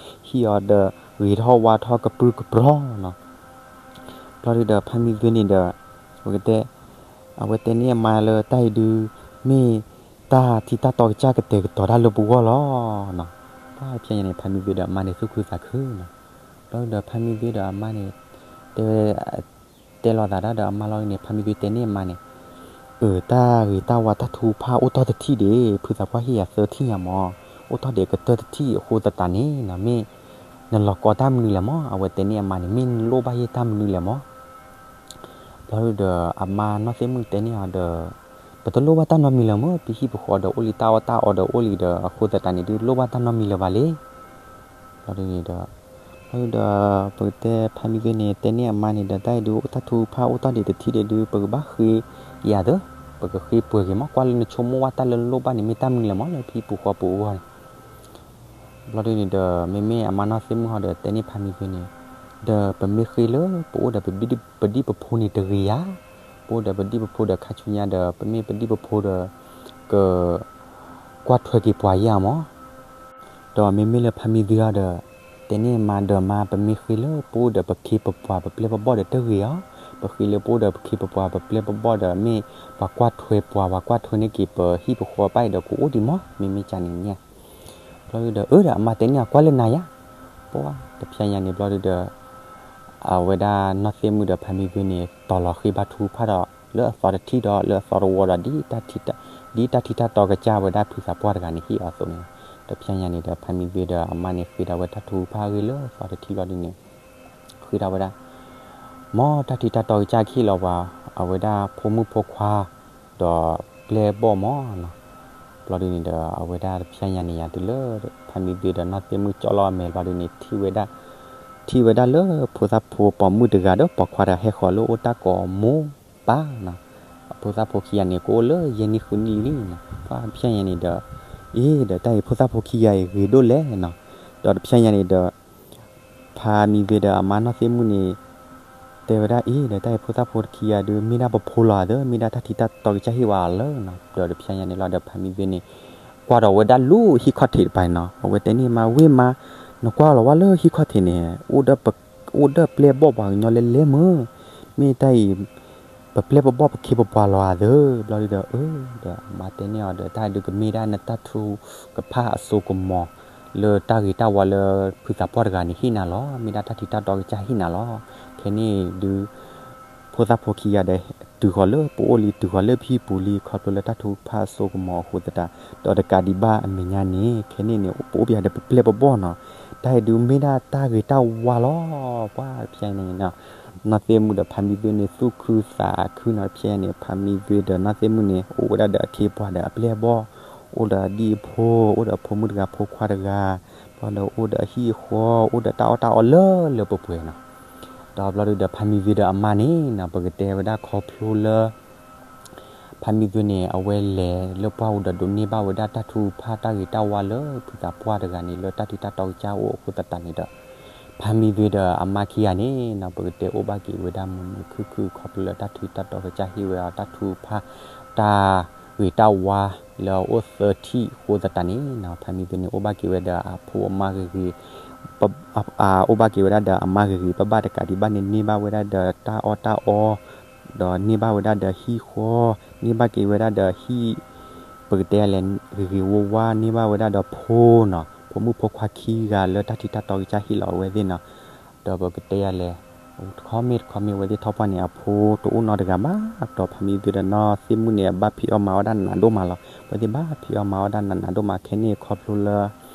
ဟံၣ်အီၤဒီးဂ့ၤထီၣ်ဝါထီၣ်ကပြုၢ်ကပြီၤနီၤ. ဘျီဒုးဒီးဖါမံသွ့န့ၣ်ဒီး ပကတဲ အဝဲတဲန့ၢ်အမါလၢတၢ်အံၤဒုး မ့ၢ်တၢ်ထံတၢ်တီကစၢ်ကတဲာ်ကတီၤတၢ်လၢပဂီၢ်လီၤနီၤ. ပှၤတဖျဲညါန့ၣ် ဖါမံသွ့ဒီးအမါန့ၣ် သူၣ်ခုသးခုနီၤ. ဘျီဒုးဒီးဖါမံသွ့ဒီးအမါန့ၣ် တဲဝဲ တဲလီၤသးတၢ်ဒီးအမါလီၤန့ၣ် ဖါမံသွ့တဲန့ၢ်အမါန့ၣ် အၢ တၢ်ဂ့ၤတၢ်ဝါတၢ်ထုကဖၣ်အိၣ်တ့ၢ်တထံၣ်ဒံး ဖုသးပှၢ်ဟ့ၣ်ယၤသၢထံၣ်ညါမး, အိၣ်တ့ၢ်ဒံးကတၢၢ်တထံၣ်အဃိသတးန့ၣ်နီၤ မ့ၢ်နလီၤကီတၢ်မနုၤလဲၣ်မး. အဝဲတဲန့ၢ်အမါန့ၣ် မ့ၢ်နလိၣ်ဘၣ်ယဲၢ်တၢ်မနုၤလဲၣ်မး. ဘျီဒုးဒီးအမါနီၢ်သ့ၣ်မုၣ်တဲန့ၢ်အီၤဒီး ပတလိၣ်ဘၣ်တၢ်နီတမံၤလၢၤမး, ပဟံၣ်ပဃီဒီးအိၣ်လံ တၢ်အီၣ်တၢ်အီဒီးအိၣ်လံဒီး အဃိသတးန့ၣ်ဒုး လိၣ်ဘၣ်တၢ်နီတမံၤလၢၤဘၣ်လံ. ဘျီဒုးန့ၣ်ဒီး ဘျီဒုးဒီး ပကတဲဖါမံသွ့န့ၣ် တဲန့ၢ်အမါန့ၣ်ဒီး တၢ်အံၤဒုး တၢ်ထုကဖၣ်အိၣ်တ့ၢ်ဒံးတထံၣ်ဒံးဒုး ပကဘၣ်ဃ့ယၤသၢ, ပကဃ့ပှဲၤဂ့ၤမး, ကွၢ်လၢနဆိကမိၣ်ဝဲတၢ်လၢနလိၣ်ဘၣ်န့ၣ် မ့ၢ်တၢ်မနုၤလဲၣ်မး လၢပဟံၣ်ပူၤဃီပူၤအဂီၢ်န့ၣ်. ဘျီဒုးန့ၣ်ဒီး မ့မ့ၢ်အမါနီၢ်သ့ၣ်မုၣ်ဟီဒီး တဲန့ၢ်ဖါမံသွ့န့ၣ်, ဒီးပမ့ၢ်ဃ့လၢပအိၣ်ဒီးပဒံၣ်ပဖိန့ၣ်တဂ့ၤဧါ. ပအိၣ်ဒီးပဒံၣ်ပဖိဒီး ခါဆူညါဒီး ပမ့ၢ်ပဒံၣ်ပဖိဒီး က ကွၢ်ထွဲက့ၤပှၤယဲၢ်အမၢ်. ဒီးမ့မ့ၢ်လၢဖါမံသွ့အီၤဒီး တဲန့ၢ်မါဒီးမါ ပမ့ၢ်ဃ့လၢပအိၣ်ဒီးပခ့ပပှၤပပျဲၢ်ပဘီၣ်ဒီးတဂ့ၤအီၤ, ပဃ့လၢပအိၣ်ဒီးပခ့ပပှၤပပျဲၢ်ပဘီၣ်ဒီးမ့ၢ်ပှၤကွၢ်ထွဲပှၤ ပှၤကွၢ်ထွဲန့ၢ်က့ၤပဟံၣ်ပဃီပၢ်အံၤဒီးကအိၣ်ဒံးမၢ်, မ့မ့ၢ်ကန့ၣ်န့ၣ် ဘျီဒုဒီး အၢဒီးအမါတဲန့ၢ်အီၤ ကွၢ်လၢနၤယါ, ပှၢ်တဖျဲညါန့ၣ်ဘျီဒုဒီး အဝဲဒၣ်နီၢ်သ့ၣ်မုၣ်ဒီးဖါမံသွ့န့ၣ် တီၤလီၤဃ့ဘါထုကဖၣ်ဒီး လၢအသီတထံၣ်ဒီးလၢအသီတဝီဒီး ဒ်တၢ်ထံၣ်တၢ်တီကစၢ်ဝဲဒၣ်ဖုသးပှၢ်တဂၤန့ၣ်ဟ့ၣ်အီၤအသိးန့ၣ်, တဖျဲညါန့ၣ်ဒီး ဖါမံသွ့ဒီးအမါန့ၣ် ဃ့ဒၣ်ဝဲတၢ်ထုကဖၣ်အဂ့ၢ်လၢအသီတထံၣ်လီၤဒုန့ၣ် ဃ့ဒၣ်ဝဲဒၣ် မ်တၢ်ထံၣ်တၢ်တီကစၢ်ကဟ့ၣ်လီၤပှၤ အဝဲဒၣ်ဖိမုၣ်ဖိခွါ ဒီးပျဲၢ်ဘီၣ်မၢ်နီၤ. ဘျီဒုန့ၣ်ဒီး အဝဲဒၣ်တဖျဲညါန့ၣ်ယၤတုၤလၢ ဖါမံသွ့ဒီးနီၢ်သ့ၣ်မုၣ်ကၠီလီၤအမဲာ်ဘျီဒုန့ၣ် ထံၣ်ဝဲဒၣ်လၢဖိသၣ်ဖိပိာ်မုၣ်တဂၤဒီးပိာ်ခွါတဂၤဟဲဃီၤလၢအိၣ်တၢ်ကိးမိၢ်ပၢ်နီၤ. အဖိသၣ်ဖိခံဂၤန့ၣ်ကအိၣ်လၢယဲၢ်နံၣ်ဃုနံၣ်လံနီၤ. ပှၢ်တဖျဲညါန့ၣ်ဒီး အ့ဒီးတၢ်အံၤဖိသၣ်ဖိခံဂၤအံၤဂ့ၤဒိၣ်လဲၣ်နီၤ. ဒီးတဖျဲညါန့ၣ်ဒီး ဖါမံသွ့ဒီးအမါနီၢ်သ့ၣ်မုၣ်န့ၣ် တဲဝဲဒၣ်အံၤဒီး တၢ်အံၤဖိသၣ်ဖိခံဂၤဒု မ့ၢ်ဒၣ်ပဖိလီၤဧါသၢ မ့ၢ်ဒၣ်တၢ်ထံၣ်တၢ်တီကစၢ်ဟ့ၣ်ဝဲအီၤလၢနီၤ. ဒီးတဖျဲညါန့ၣ်လီၤဒီးဖါမံသွ့န့ၣ် ကွၢ်ဒီးဝဲဒၣ်လၢဟံၣ်ခီၣ်ထံးတပၤနီၤ. အဝဲတဲန့ၢ်မါဝ့ၢ်မါ နကွၢ်လီၤဝဲလၢဟံၣ်ခီၣ်ထံးန့ၣ် အိၣ်ဒီးပျဲၢ်ဘီၣ်ပှၤကညီလဲလဲမၢ်, မ့ၢ်တၢ်အံၤ ပပျဲၢ်ပဘီၣ်ပခ့ပပှၤလီၤဧါသၢ. ဘျီဒုဒီး အၢ ဒီးအမါတဲန့ၢ်အီၤဒီး တၢ်ဒုကမ့ၢ်ဒၣ်နတၢ်ထုကဖၣ်အစိကမီၤ လၢတၢ်ဂ့ၤတၢ်ဝါလၢဖုသးပှၢ်တဂၤန့ၣ်ဟ့ၣ်နၤလီၤ. မ့ၢ်ဒၣ်တၢ်ထံၣ်တၢ်တီကစၢ်ဟ့ၣ်နၤလီၤ. ခဲန့ၣ်ဒု ဖိသၣ်ဖိခံဂၤဒီး တုၤဃီၤလၢပအိၣ်လံ တုၤဃီၤလၢပဟံၣ်ပူၤလံ ခီဖျိလၢတၢ်ထုကဖၣ်အစိကမီၤအဃိသတး ဒီးတကးဒံးဘၣ်အမဲာ်ညါန့ၣ် ခဲန့ၣ်န့ၣ် ပအိၣ်ပယီၤဒီးပပျဲၢ်ပဘီၣ်နီၤ. တၢ်အံၤဒုမ့ၢ်ဒၣ်တၢ်ဂ့ၤတၢ်ဝါလီၤ. ပှၢ်တဖျဲညါန့ၣ် နီၢ်သ့ၣ်မုၣ်ဒီးဖါမံသွ့န့ၣ် သူၣ်ခုသးခုနီၤ. တဖျဲညါန့ၣ် ဖါမံသွ့ဒီးနီၢ်သ့ၣ်မုၣ်န့ၣ် အိၣ်ဝဲဒၣ်ဒီးအခ့အပှၤဒီးအပျဲၢ်အဘီၣ်, အိၣ်ဒီးအဒံၣ်အဖိ, အိၣ်ဒီးအဖိမုၣ်တဂၤဖိခွါတဂၤ, ဘျီဒီးအိၣ်ဒီးအဟံၣ်အဃီ, အိၣ်ဒီးတၢ်အီၣ်တၢ်အီလၢလၢပှဲၤပှဲၤနီၤ. ဒီးဘျီဒုဒီးဖါမံသွ့ဒီးအမါန့ၣ်နီၤ ပကတဲဝဲဒၣ်ခီဖျိလၢ ဖါမံသွ့န့ၣ် အဝဲလဲၤလၢပှၢ်ပူၤဒီးဒိးန့ၢ်ဘၣ်ဝဲဒၣ်တၢ်ထုကဖၣ်တၢ်ဂ့ၤတၢ်ဝါလၢဖုသးပှၢ်တဂၤန့ၣ် လၢတၢ်ထံၣ်တၢ်တီကစၢ်အိၣ်အဃိသတးန့ၣ်ဒီး ဖါမံသွ့ဒီးအမါခံဂၤန့ၣ်နီၤ ပကတဲအိၣ်ဘၣ်က့ၤဝဲဒၣ်မုာ်မုာ်ခုၣ်ခုၣ် ခီဖျိလၢတၢ်ထံၣ်တၢ်တီကစၢ်ဟ့ၣ်ဝဲအီၤတၢ်ထုကဖၣ် တၢ်ဂ့ၤတၢ်ဝါလၢအအိၣ်သၢထံၣ်အဃိသတးန့ၣ်နီၤ ဖါမံသွ့န့ၣ် အိၣ်ဘၣ်က့ၤဝဲဒီးအဖိအမါဂ့ၤဂ့ၤ အိၣ်ဘၣ်က့ၤဝဲဒၣ်ဒီးအမါဂ့ၤဂ့ၤဘၣ်ဘၣ်တကးဒံးဘၣ်န့ၣ် န့ၢ်ဘၣ်ဝဲဒၣ်ဒီးတၢ်အီၣ်တၢ်အီ, ဒီးန့ၢ်ဘၣ်ဝဲဒၣ်ဒီးဟံၣ်ဃီ, န့ၢ်ဘၣ်က့ၤဝဲဒၣ်ဒီးဟံၣ် ပကတဲလဲၣ် ဂ့ၤဂ့ၤဝါဝါ, န့ၢ်ဘၣ်ဝဲဒၣ်ဒီးဖိနီၤ, ဖိမုၣ်ဖိခွါခံဂၤလၢတၢ်ထံၣ်တၢ်တီကစၢ်ဟ့ၣ်လီၤအဝဲသ့ၣ်နီၤ. ဒီးပကတဲယၤလဲၣ် တခီမ့ၢ်တခီမ့ၢ်အဝဲသ့ၣ်ထီၣ်ပှၢ်န့ၣ် အဖိတအိၣ်နီတဂၤဘၣ်, ဒီးဖါမံသွ့ဒီးနီၢ်သ့ၣ်မုၣ်န့ၣ် အဘၣ်ဖံးအီၣ်မၤအီၣ်ဒၣ်နးဒိၣ်မးလီၤ. အဝဲသ့ၣ်ဘၣ်ဖံးအီၣ်မၤအီၣ်ဒၣ်နးနးဒိၣ်မး ခဲန့ၣ်ခီဖျိလၢ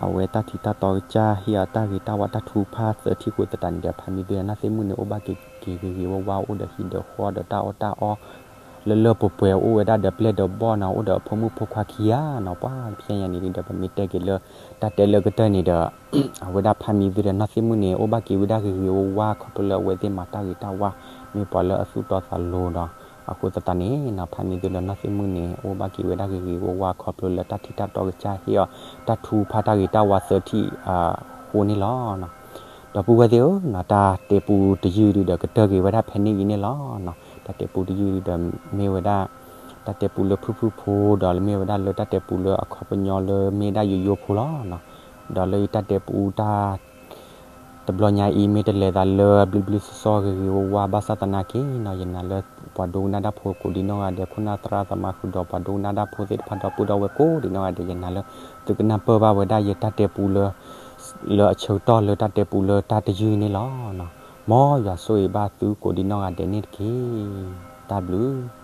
အဝဲတၢ်ထံၣ်တၢ်တီကစၢ်ဟ့ၣ်အီၤတၢ်ဂ့ၤတၢ်ဝါတၢ်ထုကဖၣ်သၢထံၣ်အဃိသတးန့ၣ်ဒီး ဖါမံသွ့ဒီးနီၢ်သ့ၣ်မုၣ်န့ၣ် အိၣ်ဘၣ်က့ၤဂ့ၤဂ့ၤဝါဝါ အိၣ်ဒီးဟံၣ်ဒီးဃီဒီးတၢ်အီၣ်တၢ်အီ လၢလၢပှဲၤပှဲၤ အိၣ်ဝဲဒၣ်ဒီးပျဲၢ်ဒီးဘီၣ်နီၤ, အိၣ်ဒီးဖိမုၣ်ဖိခွါခံဂၤနီၤ. ပှၤတဖျဲညါန့ၣ်ဒီး ပမ့ၢ်တဲက့ၤလၢ တၢ်တဲလၢကတၢၢ်န့ၣ်ဒီး အဝဲဒၣ်ဖါမံသွ့ဒီးနီၢ်သ့ၣ်မုၣ်န့ၣ် အိၣ်ဘၣ်က့ၤဝဲဒၣ်ဂ့ၤဂ့ၤဝါဝါ ခီဖျိလၢအဝဲသ့ၣ်မၤတၢ်ဂ့ၤတၢ်ဝါ မ့ၢ်ပှၤလၢအသူၣ်တီသးလိၤဒီး အဃိသတးန့ၣ်နီၤ ဖါမံသွ့ဒီးနီၢ်သ့ၣ်မုၣ်န့ၣ် အိၣ်ဘၣ်က့ၤဝဲဒၣ်ဂ့ၤဂ့ၤဝါဝါ ခီဖျိလၢတၢ်ထံၣ်တၢ်တီကစၢ်ဟ့ၣ်အီၤ တၢ်ထုကဖၣ်တၢ်ဂ့ၤတၢ်ဝါသၢထံၣ်အဃိန့ၣ်လီၤ. ဒီပုၢ်ဝဲၢ်သ့ၣ်ဧၢ, တၢ်တဲပူတယုၢ်ဒုဒီး ကတၢၢ်က့ၤဝဲဒၣ်ဖဲန့ၣ်အံၤန့ၣ်လီၤ. တၢ်တဲပူတယုၢ်ဒုဒီး မ့ၢ်ဝဲဒၣ် တၢ်တဲပူလၢဖုၣ်ဖုၣ်ဖိဒီး မ့ၢ်ဝဲဒၣ်လၢတၢ်တဲပူလၢအခီပညီလၢမ့ၢ်ဒၣ်ယိယိဖိလီၤ. ဒီးလၢယတၢ်တဲပူတၢ် တဘျီညါအံၤ မ့ၢ်တလဲၤသးလၢဘျ့ဘျ့စီစီဂ့ၤဂ့ၤဝါဝါ ဘၣ်ဆၣ်သနာ်က့နီၤ ယနာ်လၢ ပှၤဒိကနၣ်တၢ်ဖိကိးဒံနီၢ်ဂၤဒဲး ခိၣ်နၢ်သရၣ်သမါဃုာ်ဒီး ပှၤဒိကနၣ်တၢ်ဖိသ့ၣ်တဖၣ်ဒီပုၢ်ဒီဝဲၢ်ကိးဒံနီၢ်ဂၤဒဲး ယနာ်လၢ သုကနၢ်ပၢၢ်ဘၣ်ဝဲဒၣ်ယတၢ်တဲပူလၢ လၢအဆၢကတီၢ်လၢတၢ်တဲပူလၢတၢ်တယုၢ်န့ၣ်လီၤ. မ်ယွၤဆိၣ်ဂ့ၤဘၣ်သုကိးဒံနီၢ်ဂၤဒဲးန့ၣ်တက့ၢ်. တၢ်ဘျုး